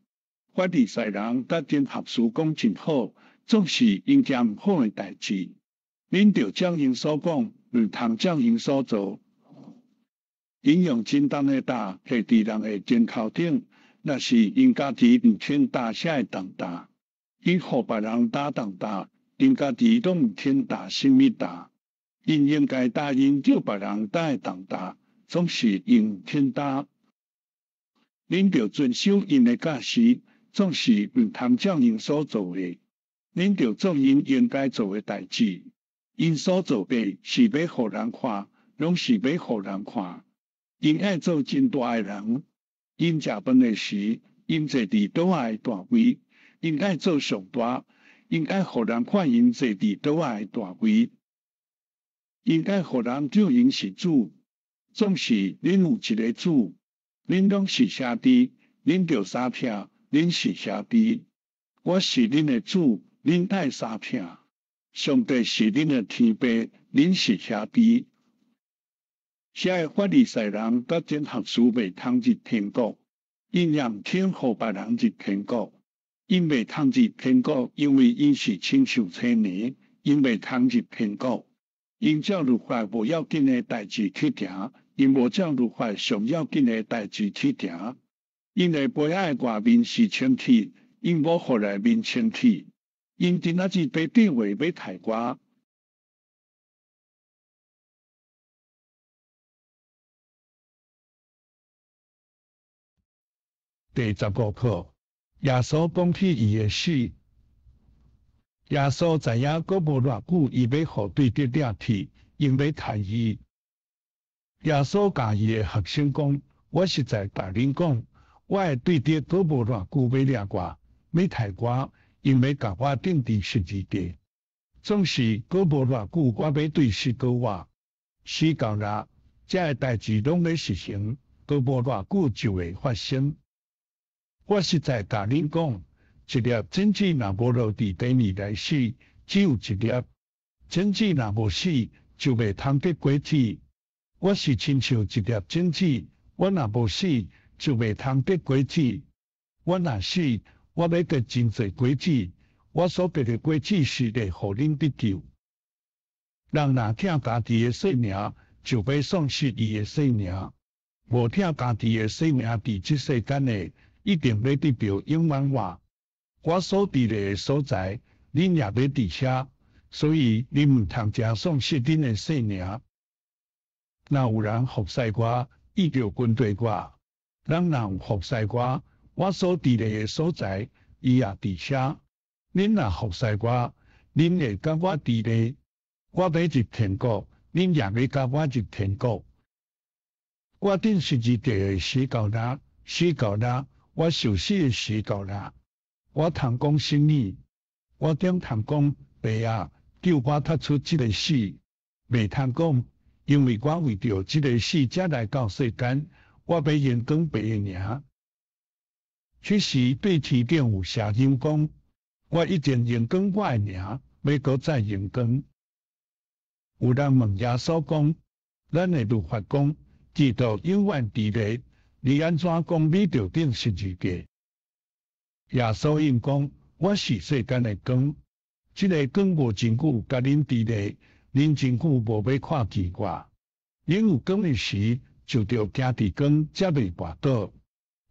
法利賽人佮經學士講真好，總是𪜶行毋好的代誌。恁著照𪜶所講，毋通照𪜶所做。𪜶用真重的擔繫佇人的肩頭頂，若是𪜶家己毋肯擔啥个重擔，𪜶予別人擔重擔，𪜶家己攏毋肯擔啥物擔。𪜶應該擔𪜶叫別人擔的重擔，總是𪜶毋肯擔。恁著遵守𪜶的教示，總是毋通照𪜶所做的。恁著做𪜶應該做的代誌。𪜶所做的是欲予人看，攏是欲予人看。𪜶愛做真大的人，𪜶食飯的時，𪜶坐佇桌仔的大位；𪜶愛做上大，𪜶愛予人看𪜶坐佇桌仔的大位。𪜶愛予人叫𪜶是主，總是恁有一个主，恁攏是兄弟，恁著相疼，恁是兄弟。我是恁的主，恁愛相疼。上帝是恁的天父，恁是兄弟。遐个法利賽人佮經學士袂通入天國，𪜶也毋肯予別人入天國。𪜶袂通入天國，因為𪜶是親像青泥，𪜶袂通入天國。𪜶照律法無要緊的代誌去行，𪜶無照律法上要緊的代誌去行。𪜶的杯仔的外面是清氣，𪜶無予內面清氣。𪜶今仔日欲計劃欲刣我。第十五課，耶穌講起伊的死。耶穌知影閣無偌久，伊欲予對敵掠去，𪜶欲刣伊。耶穌共伊的學生講：我實在共恁講，我的對敵閣無偌久欲掠我，欲刣我，𪜶欲共我釘佇十字架。總是閣無偌久，我欲對死閣活。時到若，這个代誌攏欲實行，閣無偌久就會發生。我實在共恁講，一粒種子若無落佇地裡來死，只有一粒；種子若無死，就袂通結果子。我是親像一粒種子，我若無死，就袂通結果子；我若死，我欲結真濟果子。我所結的果子是會予恁得救。人若疼家己的性命，就欲喪失伊的性命；無疼家己的性命，佇這世間的，一定欲得著永遠活。我所佇咧的所在，恁也欲佇遐，所以恁毋通誠喪失恁的性命。若有人服侍我，伊就跟隨我；人若有服侍我，我所佇咧的所在，伊也佇遐。恁若服侍我，恁會佮我佇咧。我欲入天國，恁也欲佮我入天國。我釘十字架的時到啦，時到啦，我受死的時到啦。我通講啥物？我點通講，爸啊，救我脫出這个死？袂通講，因為我為著這个死才來到世間，我欲榮光爸的名。彼時對天頂有聲音講：我已經榮光我的名，欲閣再榮光。有人問耶穌講：咱的律法講，基督永遠佇咧，你按怎講你著釘十字架？耶穌應講：我是世間的光，這个光無真久佮恁佇咧，恁真久無欲看見我。恁有光的時，就著行佇光，才袂跋倒。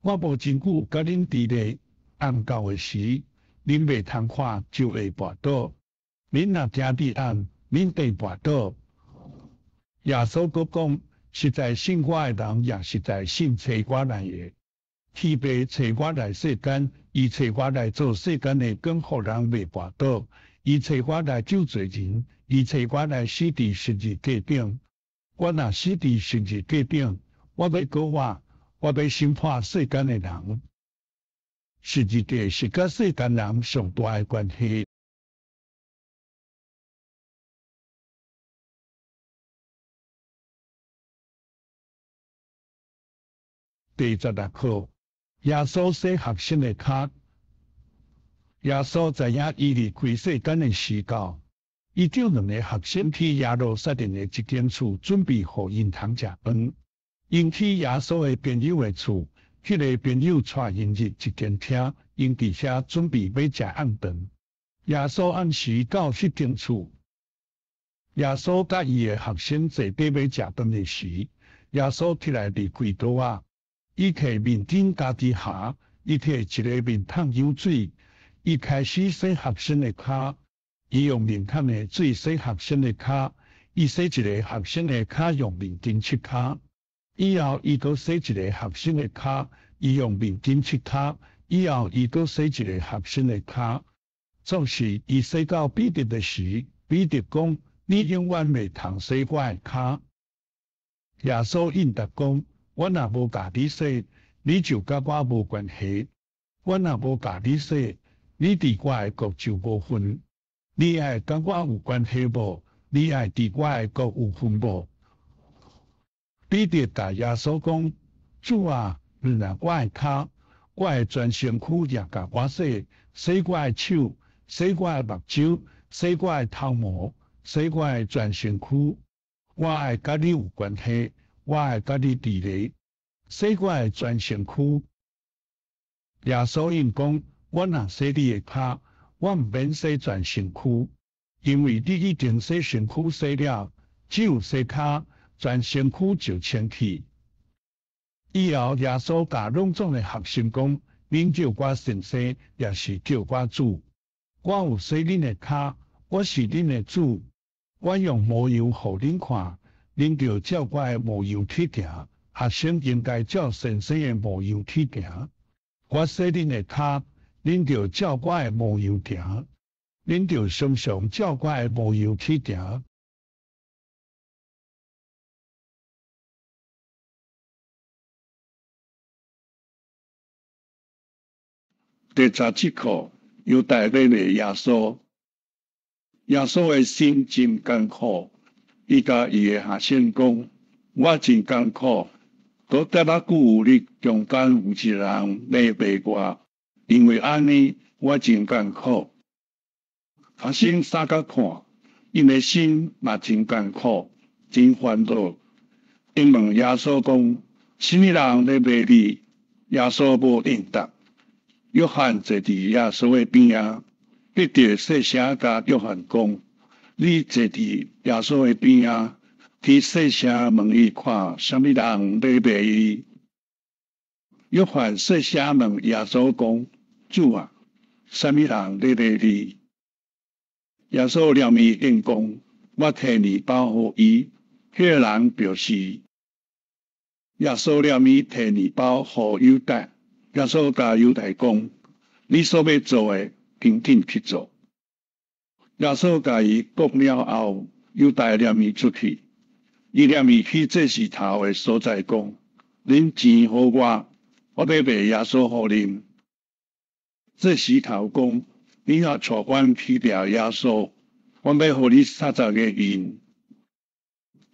我無真久佮恁佇咧，暗到的時，恁袂通看，就會跋倒。恁若行佇暗，恁會跋倒。耶穌閣講：實在信我的人，也實在信差我來的。天父差我來世間，伊差我來做世間的光，予人袂跋倒。伊差我來救罪人，伊差我來死佇十字架頂。我若死佇十字架頂，我欲閣活，我欲審判世間的人。十字架是佮世間人上大的關係。第十六課，耶穌洗學生的跤。耶穌知影伊離開世間的時到，伊叫兩个學生去耶路撒冷的一間厝，準備予𪜶通食飯。𪜶去耶穌的朋友的厝，彼个朋友帶𪜶入一間廳，𪜶佇遐準備欲食暗頓。耶穌按時到彼間厝。耶穌佮伊的學生坐綴欲食飯的時，耶穌起來離開桌仔。伊提麵巾家己縖，伊提一个面桶薑水，伊開始洗學生的跤，伊用面桶的水洗學生的跤，伊洗一个學生的跤用面巾拭跤，以後伊閣洗一个學生的跤，伊用面巾拭跤，以後伊閣洗一个學生的跤。總是伊洗到彼得的時，彼得講：你永遠袂通洗我的跤。耶穌應答講：我若無共你洗，你就佮我無關係。我若無共你洗，你佇我的國就無份。你愛佮我有關係無？你愛佇我的國有份無？彼得共耶穌講：主啊，毋但我的跤，我的全身軀也共我洗，洗我的手，洗我的目睭，洗我的頭毛，洗我的全身軀。我愛佮你有關係，我愛佮你佇咧，洗我的全身軀。耶穌應講：我若洗你的跤，我毋免洗全身軀，因為你已經洗身軀洗了，只有洗跤，全身軀就清氣。以後耶穌共攏總的學生講：恁叫我先生，也是叫我主。我有洗恁的跤，我是恁的主。我用模樣予恁看，恁著照我的模樣去行。學生應該照先生的模樣去行。我洗恁的跤，恁著照我的模樣行。恁著常常照我的模樣去行。第十七課，猶大欲賣耶穌。耶穌的心真艱苦，伊共伊的學生講：我真艱苦，閣較久有日中間有一人欲賣我，因為按呢，我真艱苦。學生相佮看，𪜶的心嘛真艱苦，真煩惱。𪜶問耶穌講：啥物人咧賣你？耶穌無應答。約翰坐佇耶穌的邊仔，彼得細聲共約翰講：你坐佇耶穌的邊仔，去細聲問伊看，啥物人欲賣伊。約翰細聲問耶穌講：主啊，啥物人咧賣你？耶穌連面應講：我提麵包予伊，彼个人就是。耶穌連面提麵包予猶大，耶穌共猶大講：你所欲做的，緊緊去做。耶穌共伊講了後，猶大連面出去，伊連面去祭司頭的所在講：恁錢予我，我欲賣耶穌予恁。祭司頭講：你若帶阮去掠耶穌，阮欲予你三十个銀。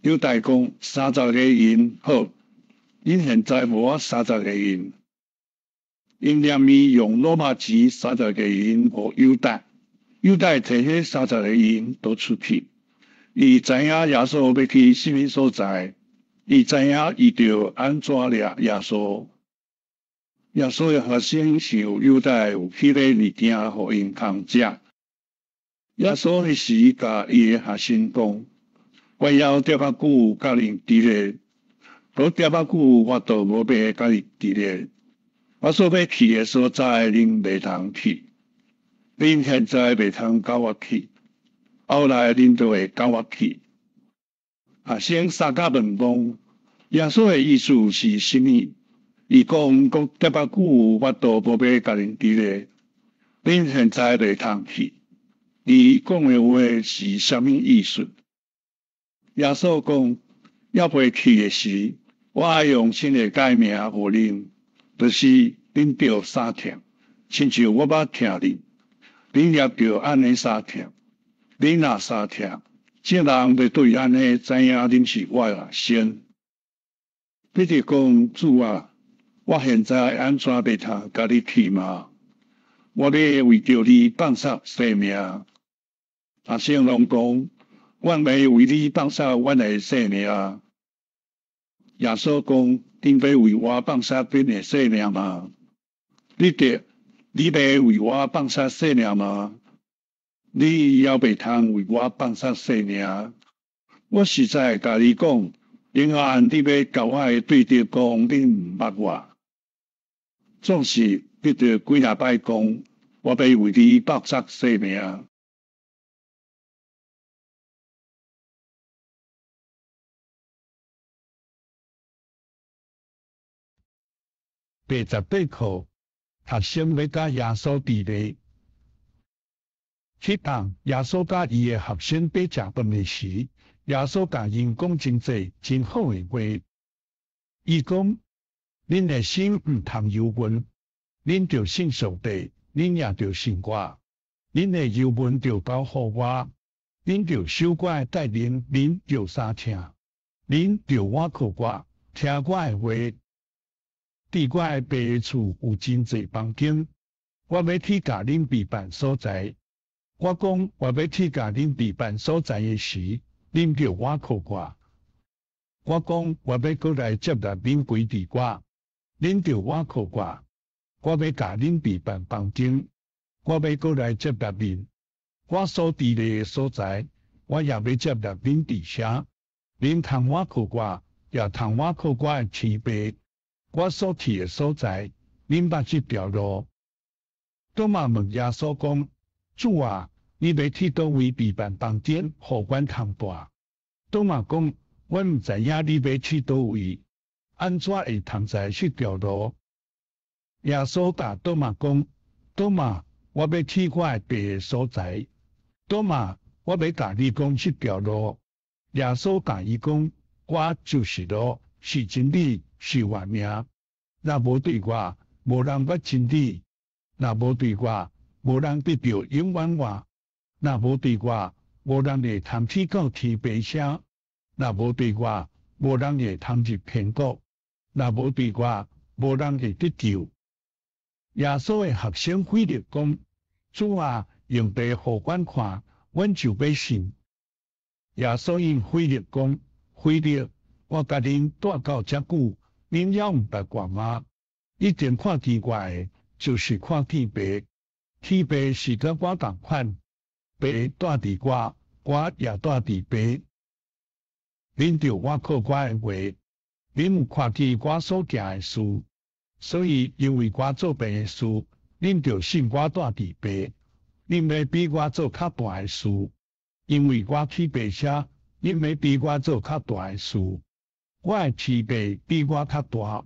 猶大講：三十个銀好，恁現在予我三十个銀。𪜶連面用羅馬錢三十个銀予猶大，猶大提彼三十个銀就出去。伊知影耶穌欲去啥物所在，伊知影伊著按怎掠耶穌。耶穌的學生想猶大有彼个物件予𪜶通食。耶穌彼時共伊的學生講：我猶淡薄仔久佮恁佇咧，閣淡薄仔久我就無欲佮恁佇咧。我所欲去的所在，恁袂通去。恁現在袂通佮我去，後來恁就會佮我去。學生相佮問講：耶穌的意思是啥物？伊講閣淡薄仔久，我就無欲佮恁佇咧。恁現在袂通去。伊講的話是啥物意思？耶穌講：猶未去的時，我愛用新的誡命予恁，就是恁著相疼，親像我捌疼恁，恁也著按呢相疼。恁若相疼，眾人欲對按呢知影恁是我的學生。彼得講：主啊，我現在按怎袂通佮你去嗎？我欲為著你放捨性命。學生攏講：阮欲為你放捨阮的性命。耶穌講：恁欲為我放捨恁的性命嗎？彼得，你欲為我放捨性命嗎？你猶袂通為我放捨性命。我實在共你講，永遠你欲交我的對著講，你毋捌我。總是彼得幾若擺講，我欲為你放捨性命。第18課，學生欲佮耶穌佇咧。彼當耶穌佮伊的學生佇食飯的時，耶穌共𪜶講真濟真好的話。伊講：恁的心毋通憂悶，恁著信上帝，恁也著信我。恁的憂悶著交予我，恁著守我的誡命，恁著相疼，恁著倚靠我，聽我的話。佇我的爸的厝有真濟房間，我欲去共恁備辦所在。我講我欲去共恁備辦所在的時，恁著倚靠我。我講我欲閣來接納恁歸佇我，恁著倚靠我。我欲共恁備辦房間，我欲閣來接納恁。我所佇咧的所在，我也欲接納恁佇遐。恁通倚靠我，也通倚靠我的天父。我所去的所在，恁捌這條路。多馬問耶穌講：主啊，你欲去佗位備辦房間，予阮通蹛？多馬講：阮毋知影你欲去佗位，按怎會通知這條路？耶穌共多馬講：多馬，我欲去我的爸的所在。多馬，我欲共你講這條路。耶穌共伊講：我就是路，是真理，是活命。若無對我，無人捌真理；若無對我，無人得著永遠活；若無對我，無人會通去到天父遐；若無對我，無人會通入天國；若無對我，無人會得救。耶穌的學生腓力講：主啊，用爸予阮看，阮就欲信。耶穌應腓力講：腓力，我佮恁蹛到遮久，恁猶毋捌我嗎？已經看見我的，就是看見爸。天父是佮我仝款，爸蹛佇我，我也住佇父。恁著倚靠我的話，恁有看見我所行的事，所以因為我做父的事，恁著信我住佇父。恁欲比我做較大的事，因為我去父遐，恁欲比我做較大的事。我的慈父比我較大，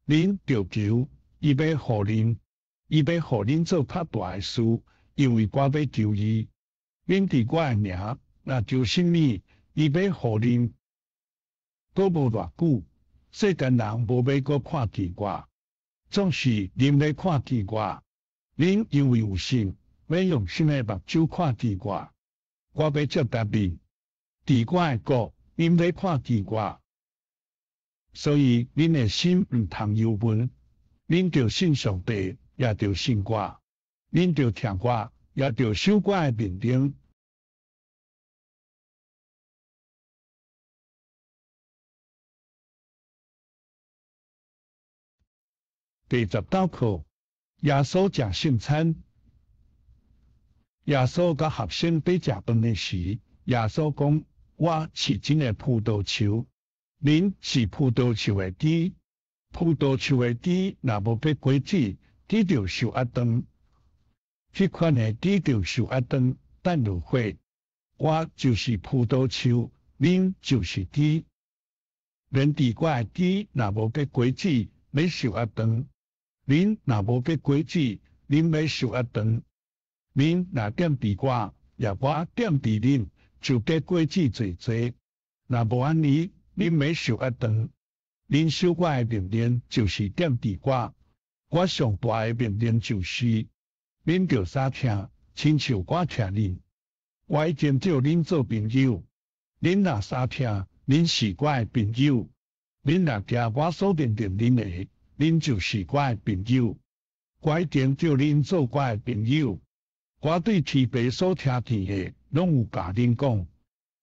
恁著求，伊欲予恁，伊欲予恁做較大的事，因為我欲求伊。恁佇我的名，若求啥物，伊欲予恁。閣無偌久，世間人無欲閣看見我，總是恁欲看見我。恁因為有信，欲用新的目睭看見我。我欲接待恁，佇我的國，恁欲看見我。所以恁的心毋通憂悶，恁著信上帝，也著信我。恁著疼我，也著守我的命令。第十九課，耶穌食聖餐。耶穌佮學生佇食飯的時，耶穌講：我是真的葡萄樹，恁是葡萄樹的枝。葡萄樹的枝若無結果子，枝就受壓斷。這款的枝就受壓斷，等落火。我就是葡萄樹，恁就是枝。連佇我的枝若無結果子，欲受壓斷。恁若無結果子，恁欲受壓斷。恁若踮佇我，也我踮佇恁，就結果子濟濟。若無按呢，恁欲受壓斷。恁守我的命令，就是踮佇我。我上大的命令就是，恁著相疼，親像我疼恁。我已經召恁做朋友，恁若相疼，恁是我的朋友。恁若聽我所命令恁的，恁就是我的朋友。我已經召恁做我的朋友。我對天父所聽見的，攏有共恁講。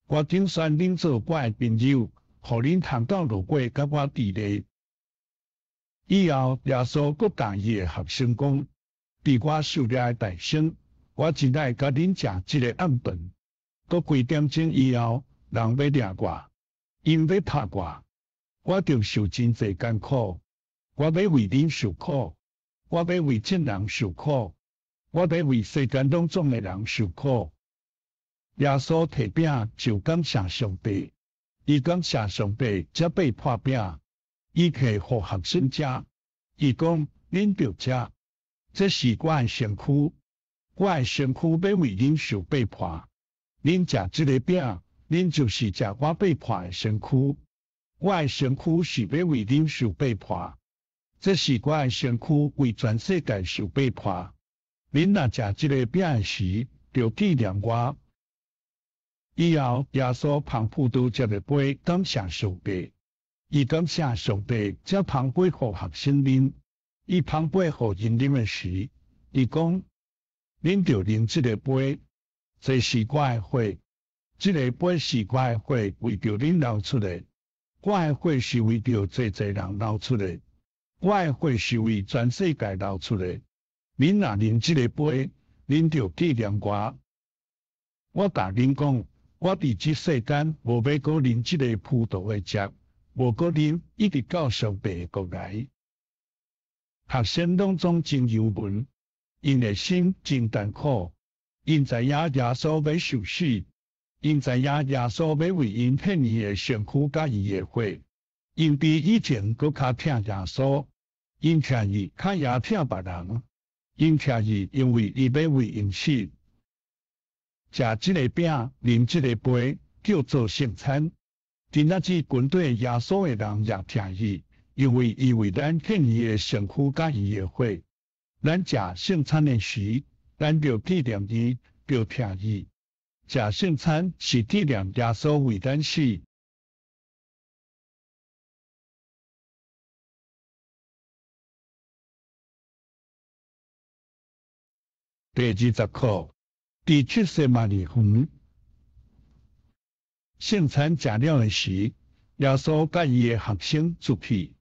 我揀選恁做我的朋友，予恁通當落果佮我佇咧。以後耶穌閣共伊的學生講：佇我受掠的代先，我真愛佮恁食這个暗頓。閣幾點鐘以後，人欲掠我，𪜶欲拍我，我著受真濟艱苦。我欲為恁受苦，我欲為眾人受苦，我欲為世間攏總的人受苦。耶穌提餅就感謝上帝，伊感謝上帝，才擘破餅，伊提予學生食。伊講：恁著食，這是我的身軀，我的身軀欲為恁受擘破。恁食這个餅，恁就是食我擘破的身軀。我的身軀是欲為恁受擘破，這是我的身軀為全世界受擘破。恁若食這个餅的時，著紀念我。以後耶穌捧葡萄汁的杯，感謝上帝。伊感謝上帝，才捧杯予學生啉。伊捧杯予𪜶啉的時，伊講：恁著啉這个杯，這是我的血。這个杯是我的血，為著恁流出的。我的血是為著濟濟人流出的。我的血是為全世界流出的。恁若啉這个杯，恁著紀念我。我共恁講，我佇這世間無欲閣啉這个葡萄的汁，無閣啉，一直到上帝的國來。學生攏總真憂悶，𪜶的心真艱苦。𪜶知影耶穌欲受死，𪜶知影耶穌欲為𪜶獻伊的身軀佮伊的血。𪜶比以前閣較疼耶穌，𪜶疼伊較也疼別人。𪜶疼伊，因為伊欲為𪜶死。食這个餅，啉這个杯，叫做聖餐。真正這軍隊耶穌的人也疼伊，因為伊為咱獻伊的身軀佮伊的血。咱食聖餐的時，咱著紀念伊，著疼伊。食聖餐是紀念耶穌為咱死。第二十課，佇客西馬尼園，聖餐食了的時，耶穌佮伊的學生出去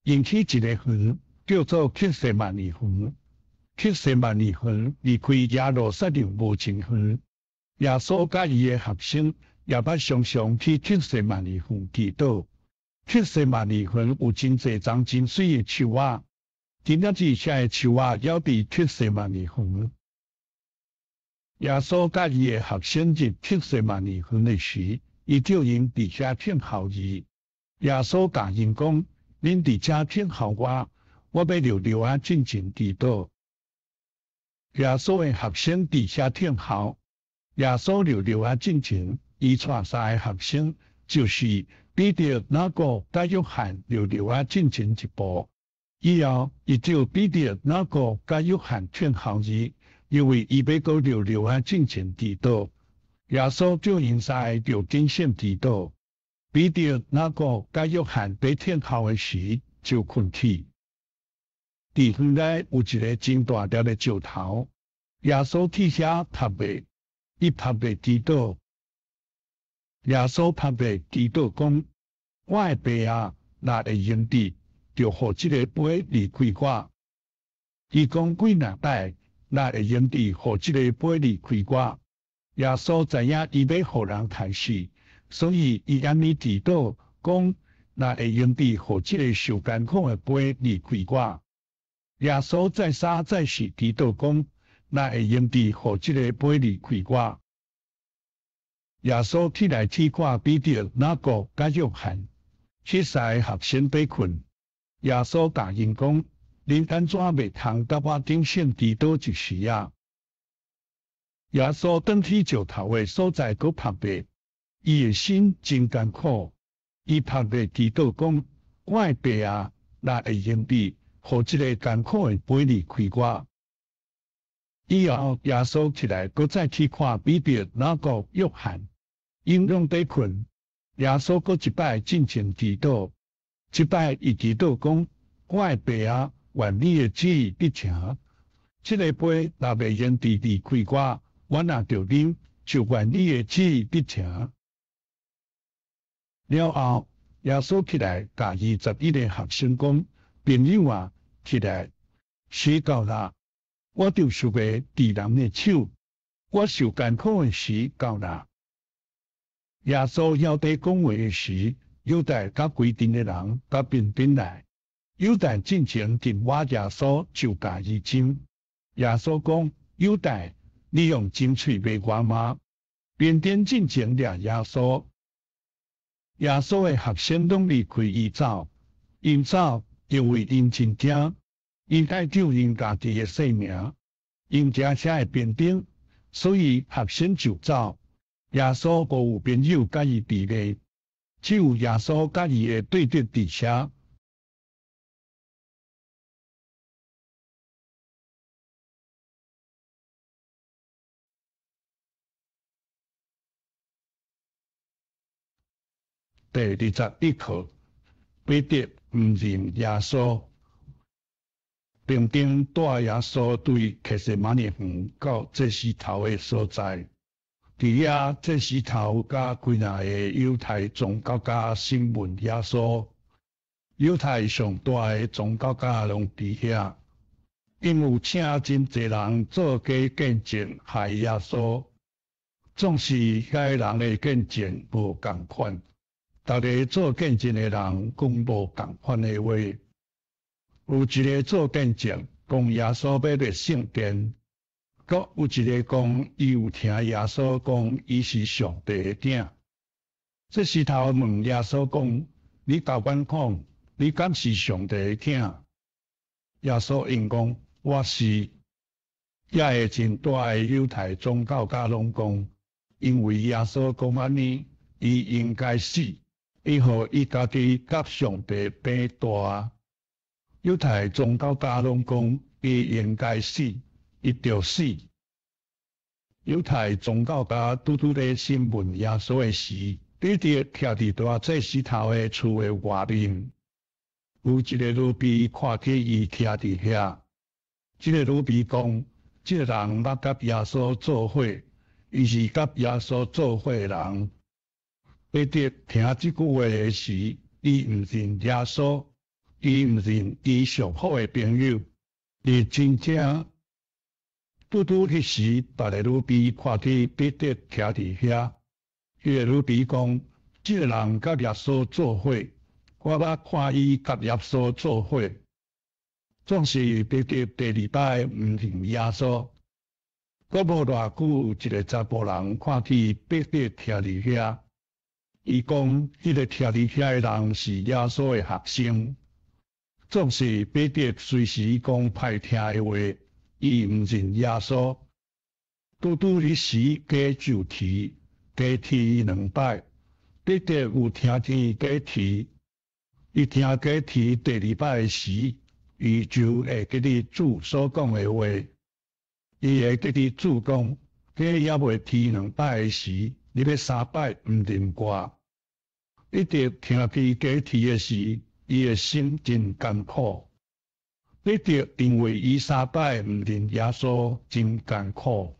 ，𪜶去一个園，叫做客西馬尼園。客西馬尼園離開耶路撒冷無真遠。耶穌佮伊的學生也捌常常去客西馬尼園祈禱。客西馬尼園有真濟叢真媠的樹仔，今仔日遐的樹仔猶佇客西馬尼園。耶穌佮伊的學生入客西馬尼園的時，伊叫𪜶佇遐等候伊。耶穌共𪜶講：恁佇遮等候我，我欲溜溜仔進前祈禱。耶穌的學生佇遐等候，耶穌溜溜仔進前，伊帶三个學生，就是彼得、雅各、佮約翰溜溜仔進前一步。以後，伊叫彼得、雅各、佮約翰等候伊，因為伊欲閣溜溜仔進前祈禱。耶穌叫𪜶三个著警醒祈禱。彼得、雅各、佮約翰佇等候的時，就睏去。佇園內有一个真大粒的石頭，耶穌去遐伏咧，伊伏咧祈禱。耶穌伏咧祈禱講：我的爸啊，若會用得，就予這个杯離開我。伊講幾若擺，若會用得，予這个杯離開我。耶穌知影伊欲予人刣死，所以伊按呢祈禱講：若會用得，予這个受艱苦的杯離開我。耶穌再三再四祈禱講：若會用得，予這个杯離開我。耶穌起來去看彼得、雅各、佮約翰，彼三个學生佇睏。耶穌共𪜶講：恁按怎袂通佮我警醒祈禱一時仔？耶穌轉去石頭的所在，閣伏咧，伊的心真艱苦。伊伏咧祈禱講：我的爸啊，若會用得，予這个艱苦的杯離開我。以後耶穌起來，閣再去看彼得、雅各、約翰，𪜶攏佇睏。耶穌閣一擺進前祈禱，這擺伊祈禱講：我的爸啊，願你的旨意得成。這个杯若袂用得離開我，我若著啉，就願你的旨意得成。了後，耶穌起來，共21个學生講：朋友啊，起來，時到啦！我著屬袂佇人的手，我受艱苦的時到啦。耶穌猶佇講話的時，猶大佮規陣的人佮兵丁來，猶大進前緊倚耶穌，就共伊親。耶穌講：猶大，你用針喙賣我嗎？兵丁進前掠耶穌，耶穌的學生攏離開伊走，𪜶走，因為𪜶真驚。𪜶愛救𪜶家己的性命，𪜶驚遐的兵丁，所以學生就走。耶穌無有朋友佮伊佇咧，只有耶穌佮伊的對敵佇遐。第21課，彼得毋認耶穌。兵丁帶耶穌對客西馬尼園到祭司頭的所在，佇遐祭司頭佮幾若個猶太宗教家審問耶穌。猶太上大的宗教家攏佇遐，𪜶有請真濟人做假見證害耶穌，總是遐个人的見證無仝款，逐个做見證的人講無仝款的話。有一个做見證講耶穌欲立聖殿，閣有一个講伊有聽耶穌講伊是上帝的囝。祭司頭問耶穌講：你共阮講，你敢是上帝的囝？耶穌應講：我是。遐个真大的猶太宗教家攏講，因為耶穌講按呢，伊應該死，伊予伊家己佮上帝比大。猶太宗教家攏講，伊應該死，伊著死。猶太宗教家拄拄咧審問耶穌的時，彼得徛佇大祭司頭的厝的外面，有一个奴婢看見伊徛佇遐。這个奴婢講：這个人捌佮耶穌做伙，伊是佮耶穌做伙的人。彼得聽這句話的時，伊毋認耶穌。伊毋認伊上好的朋友，伊真正拄拄彼時，別个女婢看見彼得徛佇遐，彼个女婢講：這个人佮耶穌做伙，我捌看伊佮耶穌做伙。總是彼得第二擺毋認耶穌。閣無偌久，有一个查埔人看見彼得徛佇遐，伊講：彼个徛佇遐的人是耶穌的學生。總是彼得隨時講歹聽的話，伊毋認耶穌。拄拄彼時，雞就啼，雞啼兩擺，彼得有聽見雞啼。伊聽雞啼第二擺時，伊就會記得主所講的話。伊會記得主講，雞猶未啼兩擺時，你欲三擺毋認我。彼得聽見雞啼的時，伊的心真艱苦。彼得認為伊三擺毋認耶穌真艱苦，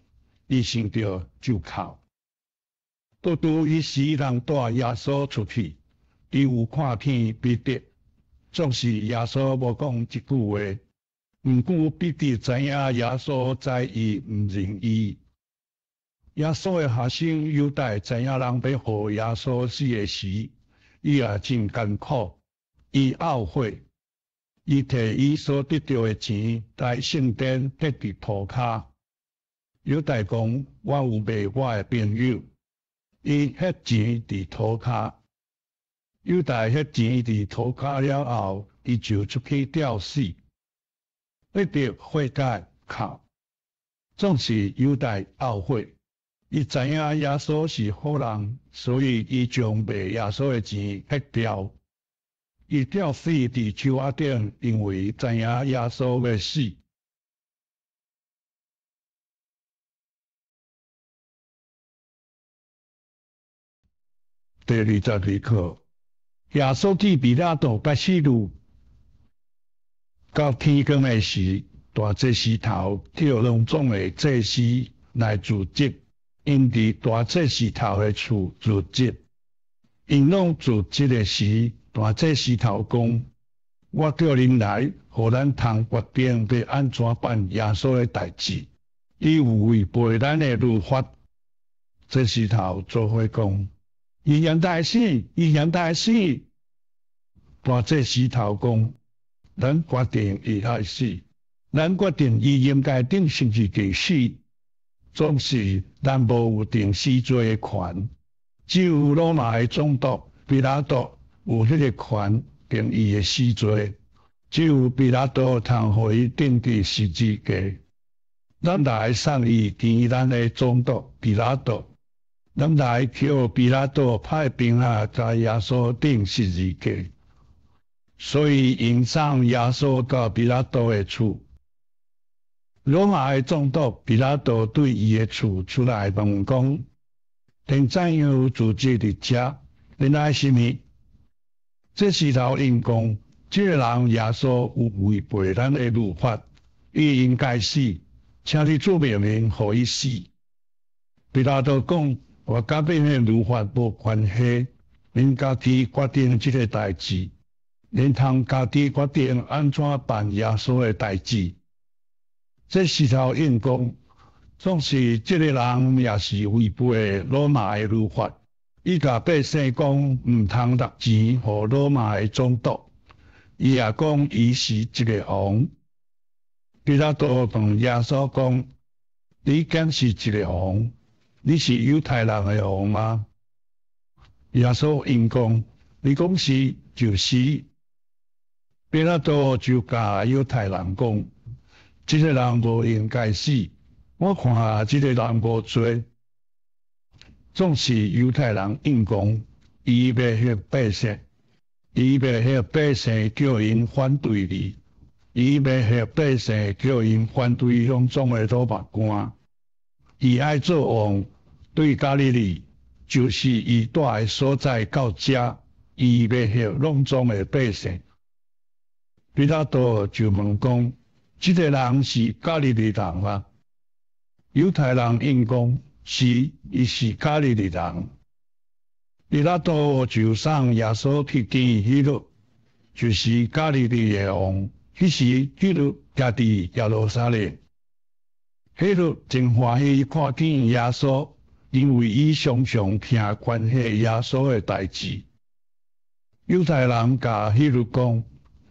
伊想著就哭。拄拄彼時，人帶耶穌出去，伊有看見彼得，總是耶穌無講一句話。毋過彼得知影耶穌知伊毋認伊。耶穌的學生猶大知影人欲予耶穌死的時，伊也真艱苦。伊懊悔，伊提伊所得著的錢來聖殿獻佇塗跤。猶大講：我有賣我的朋友。伊獻錢佇塗跤。猶大獻錢佇塗跤了後，伊就出去吊死。彼得悔改哭，總是猶大懊悔。伊知影耶穌是好人，所以伊將賣耶穌的錢獻掉。伊吊死佇樹仔頂，因為知影耶穌欲死。第22課，耶穌去彼拉多開始錄，到天光的時，大祭司頭叫攏總的祭司來聚集，𪜶佇大祭司頭的厝聚集。𪜶攏聚集的時，大祭司頭講：我叫恁來，予咱通決定欲按怎辦耶穌的代誌。伊有違背咱的律法。祭司頭做伙講：伊應該死，伊應該死。大祭司頭講：咱決定伊愛死，咱決定伊應該釘十字架死。總是咱無有定死罪的權，只有羅馬的總督彼拉多有彼个權定伊的死罪，只有彼拉多通予伊釘佇十字架。咱來送伊見咱的總督彼拉多，咱來求彼拉多派兵仔共耶穌釘十字架。所以𪜶送耶穌到彼拉多的厝。羅馬的總督彼拉多對伊的厝出來問講：恁怎樣聚集佇遮？恁愛啥物？祭司頭應講：這个人耶穌有違背咱的律法，伊應該死，請你做命令，予伊死。彼拉多講：我佮恁的律法無關係，恁家己決定這个代誌，恁通家己決定按怎辦耶穌的代誌。祭司頭應講，總是這个人也是違背羅馬的律法，伊共百姓講毋通納錢予羅馬的總督，伊也講伊是一个王。彼拉多問耶穌講：你敢是一个王？你是猶太人的王嗎？耶穌應講：你講是就是。彼拉多就共猶太人講：這个人無應該死，我看這个人無罪。總是猶太人應講，伊欲嚇百姓，伊欲嚇百姓叫𪜶反對你，伊欲嚇百姓叫𪜶反對攏總的羅馬官。伊愛做王，對加利利，就是伊蹛的所在到遮，伊欲嚇攏總的百姓。彼拉多就問講：這个人是加利利人嗎？猶太人應講：是，伊是加利利人。彼拉多就送耶穌去見希律，就是加利利的王。彼時希律徛佇耶路撒冷。希律真歡喜看見耶穌，因為伊常常聽關係耶穌的代誌。猶太人共希律講，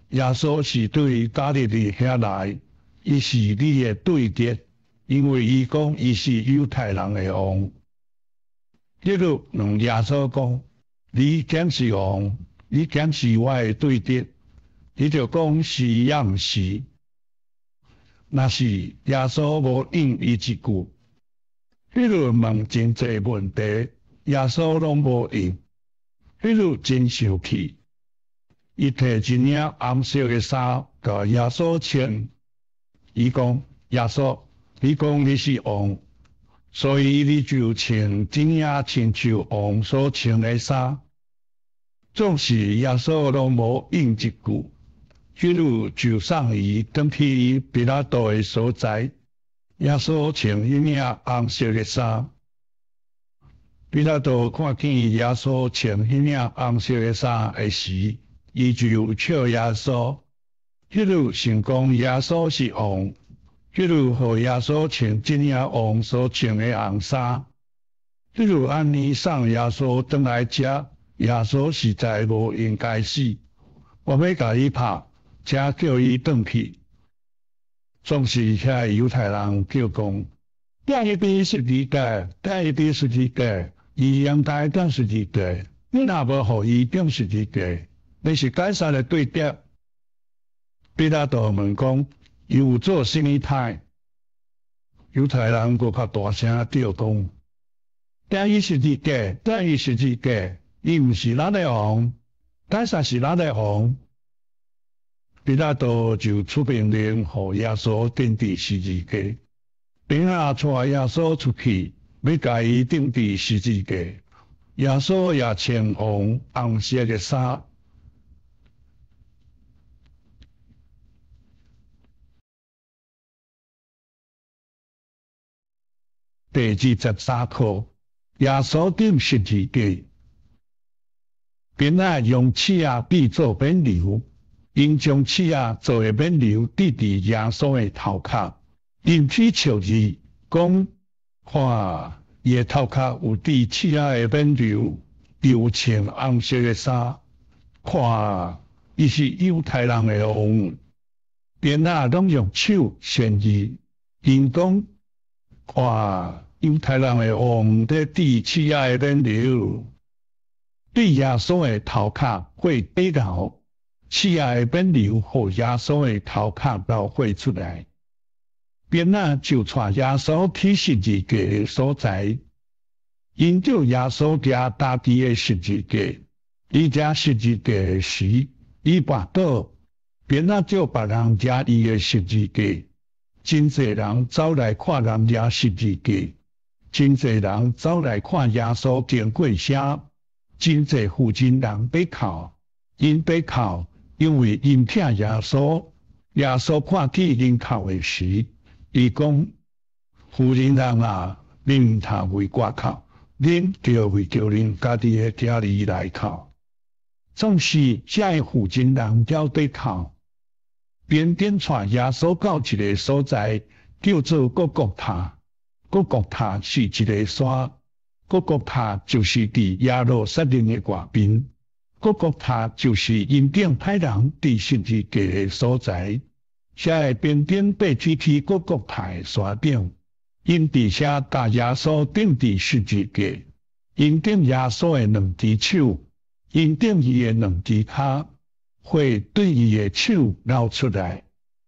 耶穌是對加利利遐來，伊是你的對敵，因為伊講伊是猶太人的王。希律問耶穌講：你敢是王？你敢是我的對敵？你著講是抑毋是？若是耶穌無應伊一句。希律問真濟問題，耶穌攏無應。希律真生氣，伊提一領紅色的衫共耶穌穿。伊講：耶穌，你講你是王，所以你就穿這領親像王所穿的衫。總是耶穌攏無應一句，希律就送伊轉去彼拉多的所在。耶穌穿彼領紅色的衫。彼拉多看見耶穌穿彼領紅色的衫的時，伊就笑耶穌。彼律想講耶穌是王，彼律予耶穌穿這領王所穿的紅衫。彼律按呢送耶穌轉來遮，耶穌實在無應該死，我欲共伊拍，才叫伊轉去。總是遐猶太人叫講：釘伊佇十字架，釘伊佇十字架，伊應該釘十字架。你若無予伊釘十字架，你是凱撒的對敵。彼拉多問講：伊有做啥物歹？猶太人閣較大聲叫講：釘伊十字架，釘伊十字架，伊毋是咱的王，凱撒是咱的王。彼拉多就出命令，予耶穌釘佇十字架。兵仔帶耶穌出去，欲共伊釘佇十字架。耶穌也穿王紅色的衫。第23課，耶穌釘十字架。兵仔用刺仔比做冕旒，𪜶將刺仔做的冕旒戴佇耶穌的頭殼，𪜶取笑伊，講：看，伊的頭殼有戴刺仔的冕旒，又穿紅色的衫，看，伊是猶太人的王。兵仔攏用手旋伊，𪜶講：看，猶太人的王咧戴刺仔的冕旒，對耶穌的頭殼血底流，刺仔的冕旒予耶穌的頭殼流血出來。兵仔就帶耶穌去十字架的所在，𪜶叫耶穌舉家己的十字架。伊舉十字架的時，伊跋倒，兵仔叫別人舉伊的十字架。真濟人走來看人舉十字架，真濟人走來看耶穌經過遐，真濟婦人人欲哭，𪜶欲哭，因為𪜶疼耶穌。耶穌看見𪜶哭的時，伊講：婦人人啊，恁毋通為我哭，恁著為著恁家己的囝兒來哭。總是遮的婦人人了佇哭。兵丁帶耶穌到一个所在，叫做各各他。各各他是一个山，各各他就是佇耶路撒冷的外邊。各各他就是𪜶釘歹人佇十字架的所在。遮的兵丁爬起去各各他的山頂，𪜶佇遐共耶穌釘佇十字架，𪜶釘耶穌的兩隻手，𪜶釘伊的兩隻跤。血對伊的手流出來，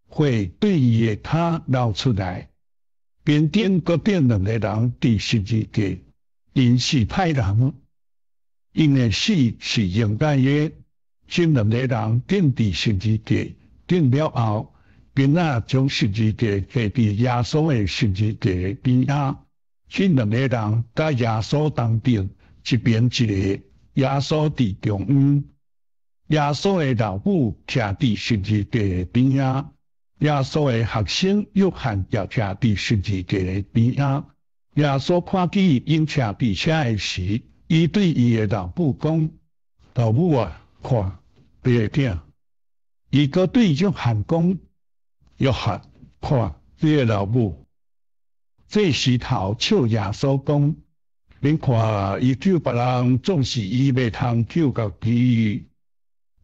血對伊的跤流出來。兵丁閣釘兩个人佇十字架，𪜶是歹人，𪜶的死是應該的。這兩个人釘佇十字架，釘了後，兵仔將十字架掛佇耶穌的十字架邊仔。這兩個人佮耶穌同釘，一邊一个，耶穌佇中央。耶穌的老母徛佇十字架的邊仔，耶穌的學生約翰也徛佇十字架的邊仔。耶穌看見𪜶徛佇遮的時，伊對伊的老母講：老母啊，看，你的囝。伊閣對約翰講：約翰，看，你的老母。祭司頭笑耶穌講：恁看，伊救別人，總是伊袂通救家己。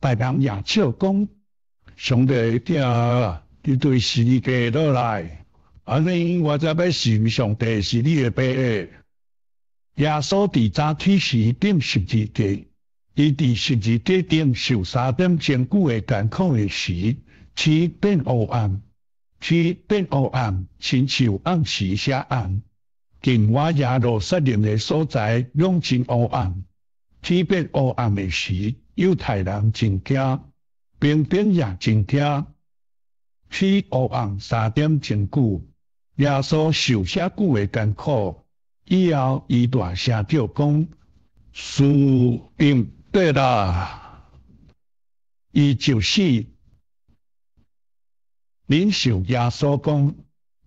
別人也笑講：上帝的囝，你對十字架落來，按呢我才欲信上帝是你的爸。耶穌佇早起時釘十字架，伊佇十字架頂受3點鐘久的艱苦的時，天變烏暗，天變烏暗，親像暗時遐暗。近倚耶路撒冷的所在攏真烏暗。天變烏暗的時，猶太人真驚，兵丁也真驚。天烏暗3點鐘久，耶穌受遐久的艱苦。以後，伊大聲叫講：事成畢啦！伊就死。領受耶穌講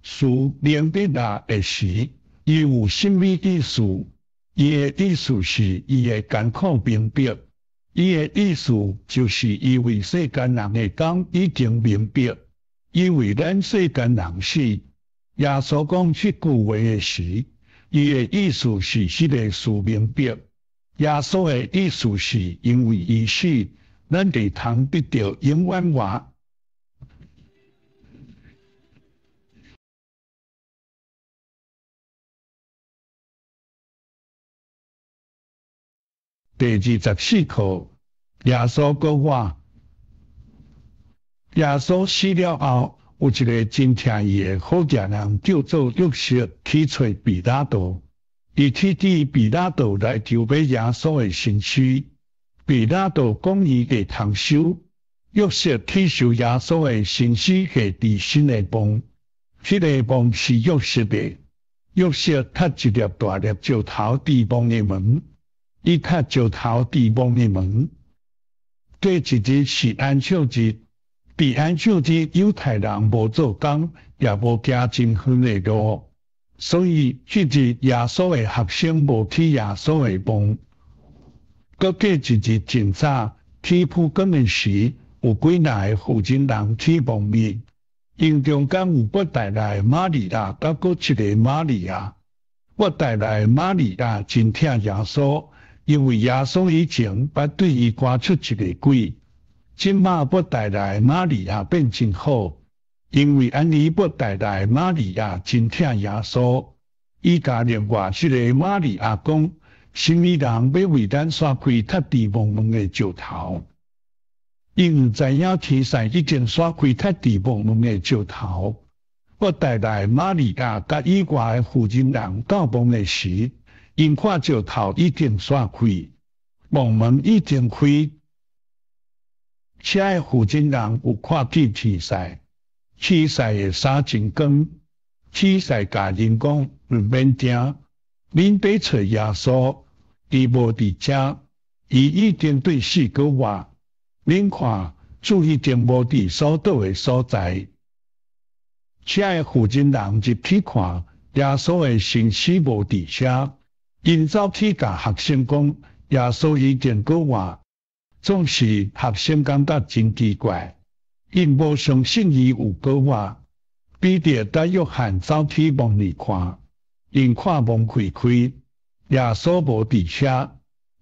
事成畢啦的時，伊有啥物意思？伊的意思是伊的艱苦明白。伊的意思就是伊為世間人的工已經明白，伊為咱世間人死。耶穌講這句話的時，伊的意思是彼个事明白。耶穌的意思是因為伊死，咱會通得著永遠活。第24課，耶穌閣活。耶穌死了後，有一个真疼伊的好囝人，叫做約瑟，去揣彼拉多。伊去佇彼拉多來求買耶穌的身軀。彼拉多講伊會通收。約瑟去收耶穌的身屍，下佇新的墓。彼个墓是約瑟的。約瑟踢一粒大粒石頭佇墓的門。伊踢石頭佇墓的門。過一日是安息日，佇安息日猶太人無做工，也無行真遠的路，所以彼日耶穌的學生無去耶穌的墓。閣過一日真早，天曝光的時，有幾若个婦人人去墓裡，𪜶中間有抹大拉的瑪利亞，佮閣一个瑪利亞。抹大拉的瑪利亞真疼耶穌，因為耶穌以前捌對伊趕出一个鬼。這馬抹大拉的瑪利亞變真好，因為按呢抹大拉的瑪利亞真疼耶穌。伊共另外彼个瑪利亞講：啥物人欲為咱徙開踢佇墓門的石頭？𪜶知影天使已經徙開踢佇墓門的石頭。抹大拉的瑪利亞佮以外的婦人人到墓的時，𪜶看石頭已經徙開，墓門已經開。遮的婦人人有看見天使，天使的衫真光。天使共𪜶講：毋免驚，恁欲揣耶穌，伊無佇遮，伊已經對死閣活。恁看，主已經無佇所倒的所在。遮的婦人人入去看，耶穌的身屍無佇遮，𪜶走去共學生講，耶穌已經閣活。總是學生感覺真奇怪，𪜶無相信伊有閣活。彼得佮約翰走去墓裡看，𪜶看墓開開，耶穌無佇遐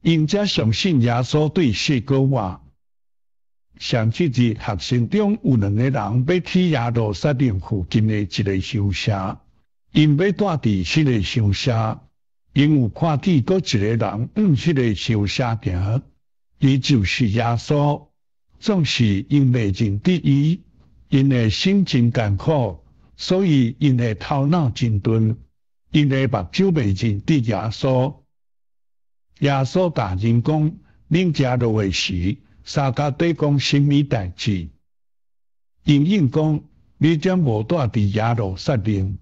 ，𪜶才相信耶穌對死閣活。上一日學生中有兩個人欲去耶路撒冷附近的一个鄉社，𪜶欲蹛佇彼个鄉社，𪜶有看見閣一个人往彼個鄉社行，伊就是耶穌。總是𪜶袂認得伊，𪜶的心真艱苦，所以𪜶的頭腦真鈍，𪜶的目睭袂認得耶穌。耶穌共𪜶講：恁食落的時，相共綴講啥物代誌？𪜶應講：你怎無蹛佇耶路撒冷？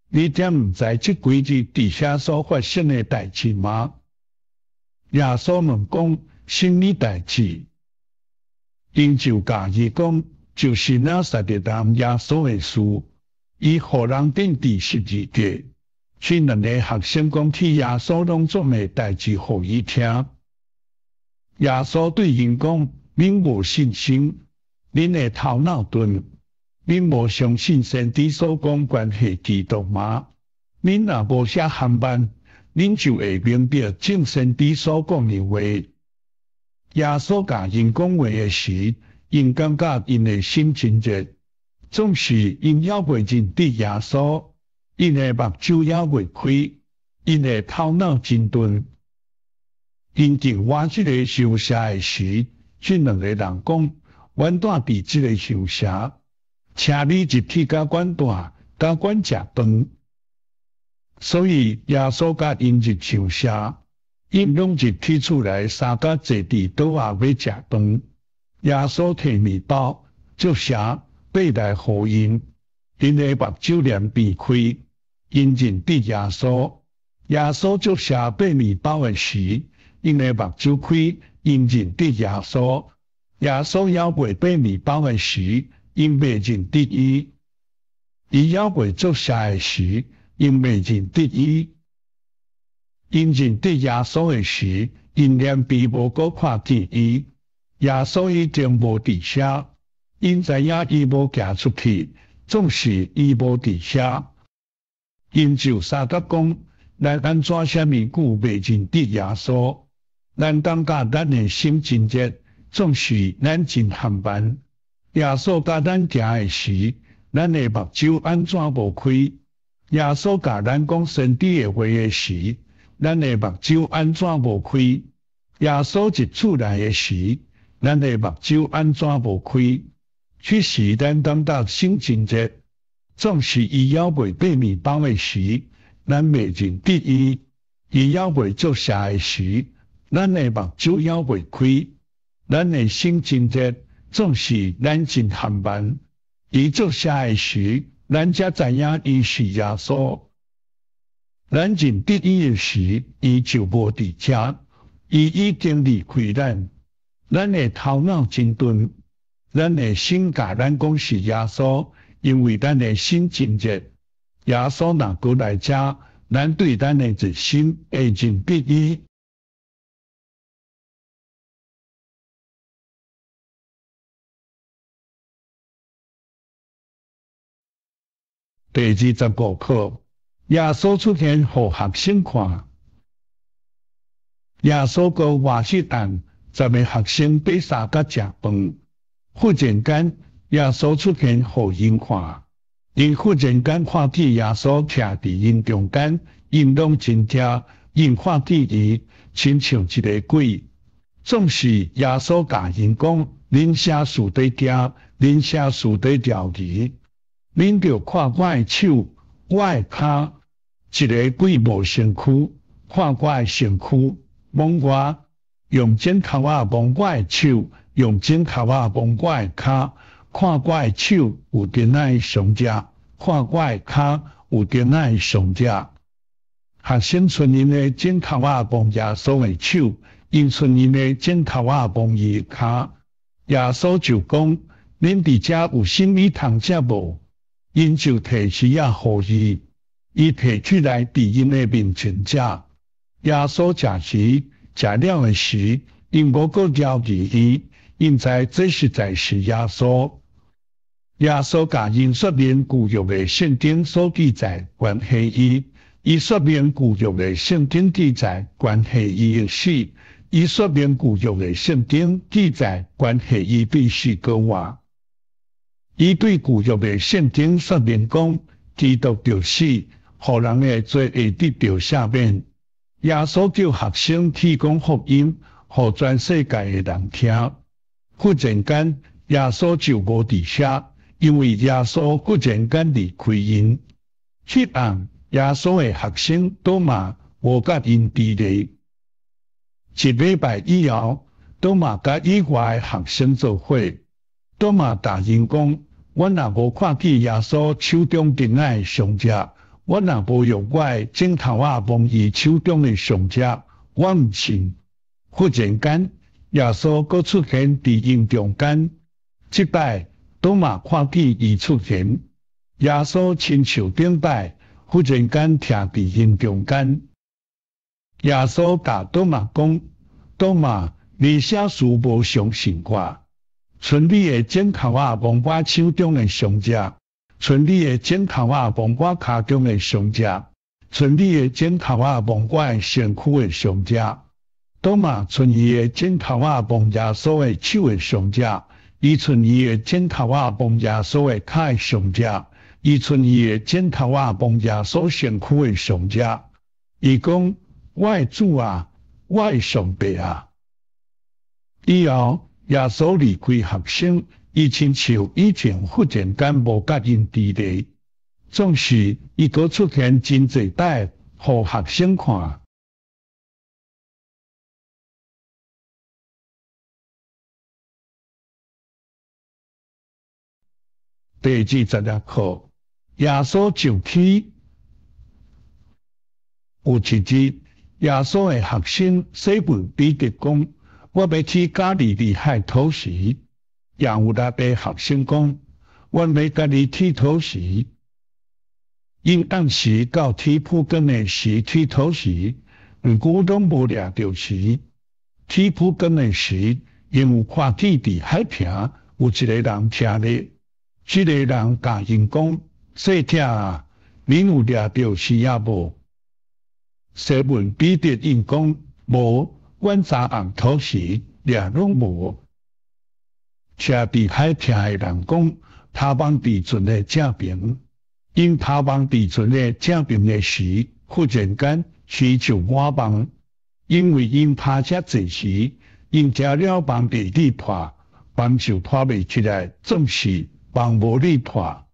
你怎毋知這幾日佇遐所發生的代誌嗎？耶穌問講：啥物代誌？𪜶就共伊講：就是拿撒勒人耶穌的事，伊予人釘佇十字架。彼兩个學生講起耶穌攏總的代誌予伊聽。耶穌對𪜶講：恁無信心，恁的頭腦鈍，恁無相信先知所講關係基督嗎？恁若無遐含慢，恁就會明白眾先知所講的話。耶穌共𪜶講話的時，𪜶感覺𪜶的心真熱，總是𪜶猶未認得耶穌，𪜶的目睭猶未開，𪜶的頭腦真鈍。𪜶經過這个鄉社的時，這兩个人講：阮住佇這个鄉社，請你入去佮阮住，佮阮食飯。所以耶穌佮𪜶入鄉社，𪜶攏入去厝內，三角坐佇桌仔欲食飯。耶穌提麵包，祝謝，擘來予𪜶，𪜶的目睭連變開，𪜶認得耶穌。耶穌祝謝擘麵包的時，𪜶的目睭開，𪜶認得耶穌。耶穌猶未擘麵包的時，𪜶未認得伊；伊猶未祝謝的時，𪜶未認得伊。𪜶認得耶穌的時，𪜶連邊無閣看見伊。耶穌已經無佇遐，𪜶知影伊無行出去，總是伊無佇遐。𪜶就相佮講：咱按怎啥物久未認得耶穌？咱感覺咱的心真熱，總是咱真含慢。耶穌佮咱行的時，咱的目睭按怎無開？耶穌共咱講先知的話的時，咱的目睭按怎無開？耶穌入厝內的時，咱的目睭按怎無開？彼時咱感覺心真熱，總是伊猶未擘麵包的時，咱未認得伊；伊猶未祝謝的時，咱的目睭猶未開。咱的心真熱，總是咱真含慢。伊祝謝的時，咱才知影伊是耶穌。咱認得伊的時，伊就無佇遮，伊已經離開咱。咱的頭腦真鈍，咱的心共咱講是耶穌，因為咱的心真熱。耶穌若閣來遮，咱對咱的熱心會認得伊。第25課，耶穌出現予學生看。耶穌閣活彼暗，10个學生爬三角食飯。忽然間，耶穌出現予𪜶看。𪜶忽然間看見耶穌徛佇𪜶中間，𪜶攏真驚。𪜶看見伊，親像一个鬼。總是耶穌共𪜶講：恁啥事佇驚？恁啥事佇牢疑？恁著看我的手，我的跤，一个鬼無身軀，看我的身軀，摸我，用指頭仔摸我的手，用指頭仔摸我的跤，看我的手有釘仔的傷跡，看我的跤有釘仔的傷跡。學生賰𪜶的指頭仔摸耶穌的手，𪜶賰𪜶的指頭仔摸伊的跤。耶穌就講：恁佇遮有啥物通食無？𪜶就提魚仔予伊，伊提起來佇𪜶的面前食。耶穌食魚食了的時，𪜶無閣牢疑伊，𪜶知這實在是耶穌。耶穌共𪜶說明舊約的聖經所記載關係伊，伊說明舊約的聖經記載關係伊的死，伊說明舊約的聖經記載關係伊必須閣活。伊對舊約的聖經說明講，基督著死，予人的罪會得著赦免。耶穌叫學生去講福音，予全世界的人聽。忽然間，耶穌就無佇遐，因為耶穌忽然間離開𪜶。彼暗，耶穌的學生多馬無佮𪜶佇咧。一禮拜以後，多馬佮以外的學生做伙。多馬共𪜶講：我若無看見耶穌手中釘仔的傷跡，我若無用我的指頭仔摸伊手中的傷跡，我毋信。忽然間，耶穌閣出現佇𪜶中間。這擺多馬看見伊出現，耶穌親像頂擺，忽然間徛佇𪜶中間。耶穌共多馬講：多馬，你啥事無相信我？賰你的指頭仔摸我手中的傷跡，賰你的指頭仔摸我跤中的傷跡，賰你的指頭仔摸我的身軀的傷跡。多馬賰伊的指頭仔摸耶穌的手的傷跡，伊賰伊的指頭仔摸耶穌的跤的傷跡，伊賰伊的指頭仔摸耶穌身軀的傷跡。伊講：我的主啊，我的上帝啊！以後耶穌離開學生，伊親像以前忽然間無佮𪜶佇咧，總是伊閣出現真濟擺，予學生看。第26課，耶穌上天。有一日，耶穌的學生西門彼得講：我欲去加利利海討魚。也有六个學生講：阮欲佮你去討魚。𪜶暗時到天晡光的時去討魚，毋過攏無掠著魚。天晡光的時，𪜶有看見佇海坪有一个人徛咧，這个人共𪜶講：細疼啊，恁有掠著魚仔無？西門彼得應講：無，阮昨暗討魚，掠攏無。徛佇海坪的人講：拋網佇船的正爿。𪜶拋網佇船的正爿的時，忽然間魚就滿網，因為𪜶拋遮濟魚，𪜶食了網袂力破，網就拖袂起來，總是網無力破。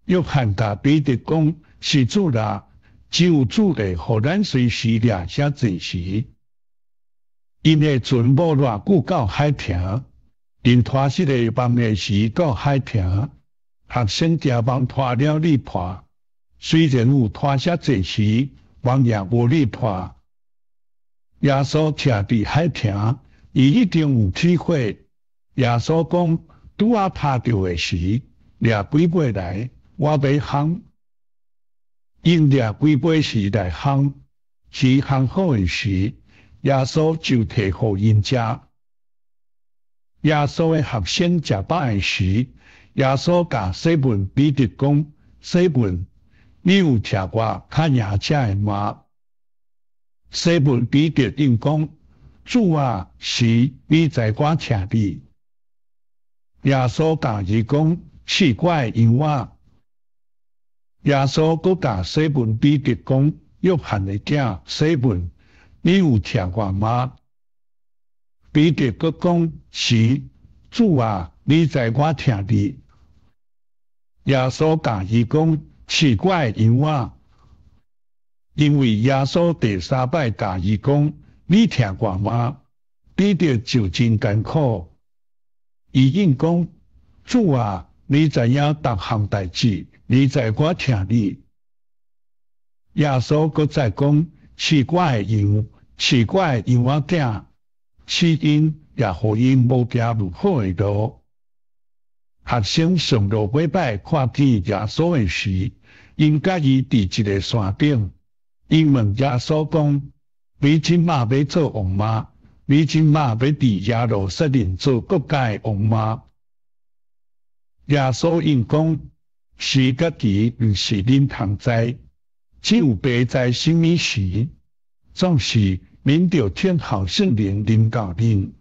約翰共彼得講：是主啦，只有主會予咱隨時掠遮濟魚。𪜶的船無偌久到海坪，𪜶拖這个網的時到海坪，學生驚網拖了力破，雖然有拖遮濟魚，網也無力破。耶穌徛佇海坪，伊一定有體會。耶穌講：拄仔拋著的時，掠幾尾來，我欲烘。𪜶掠幾尾魚來烘，魚烘好的時，耶穌就提予𪜶食。耶穌的學生食飽的時，耶穌共西門彼得講：西門，你有疼我較贏這个嗎？西門彼得應講：主啊，是，你知我疼你。耶穌共伊講：飼我的羊仔。耶穌閣共西門彼得講：約翰的囝西門，你有疼我嗎？彼得閣講：是，主啊，你知我疼你。耶穌共伊講：飼我的羊仔。因為耶穌第三擺共伊講：你疼我嗎？彼得就真艱苦。伊應講：主啊，你知影逐項代誌，你知我疼你。耶穌閣再講：飼我的羊，飼我的羊仔囝，飼𪜶也予𪜶無行毋好的路。學生上落尾擺看見耶穌的時，𪜶佮伊佇一个山頂。𪜶問耶穌講：你這馬欲做王嗎？你這馬欲佇耶路撒冷做國家的王嗎？耶穌應講：時佮期毋是恁通知，只有父知啥物時，總是恁著等候聖靈臨到恁，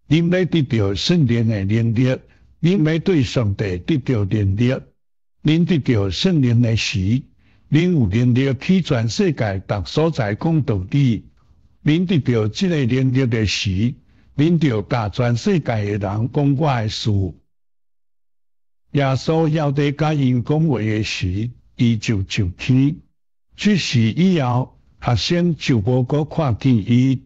恁欲得著聖靈的能力，恁欲對上帝得著能力，恁得著聖靈的時，恁有能力去全世界逐所在講道理。恁得著這个能力的時，恁著共全世界的人講我的事。耶穌猶佇佮𪜶講話的時，伊就上天。這事以後，學生就無閣看見伊。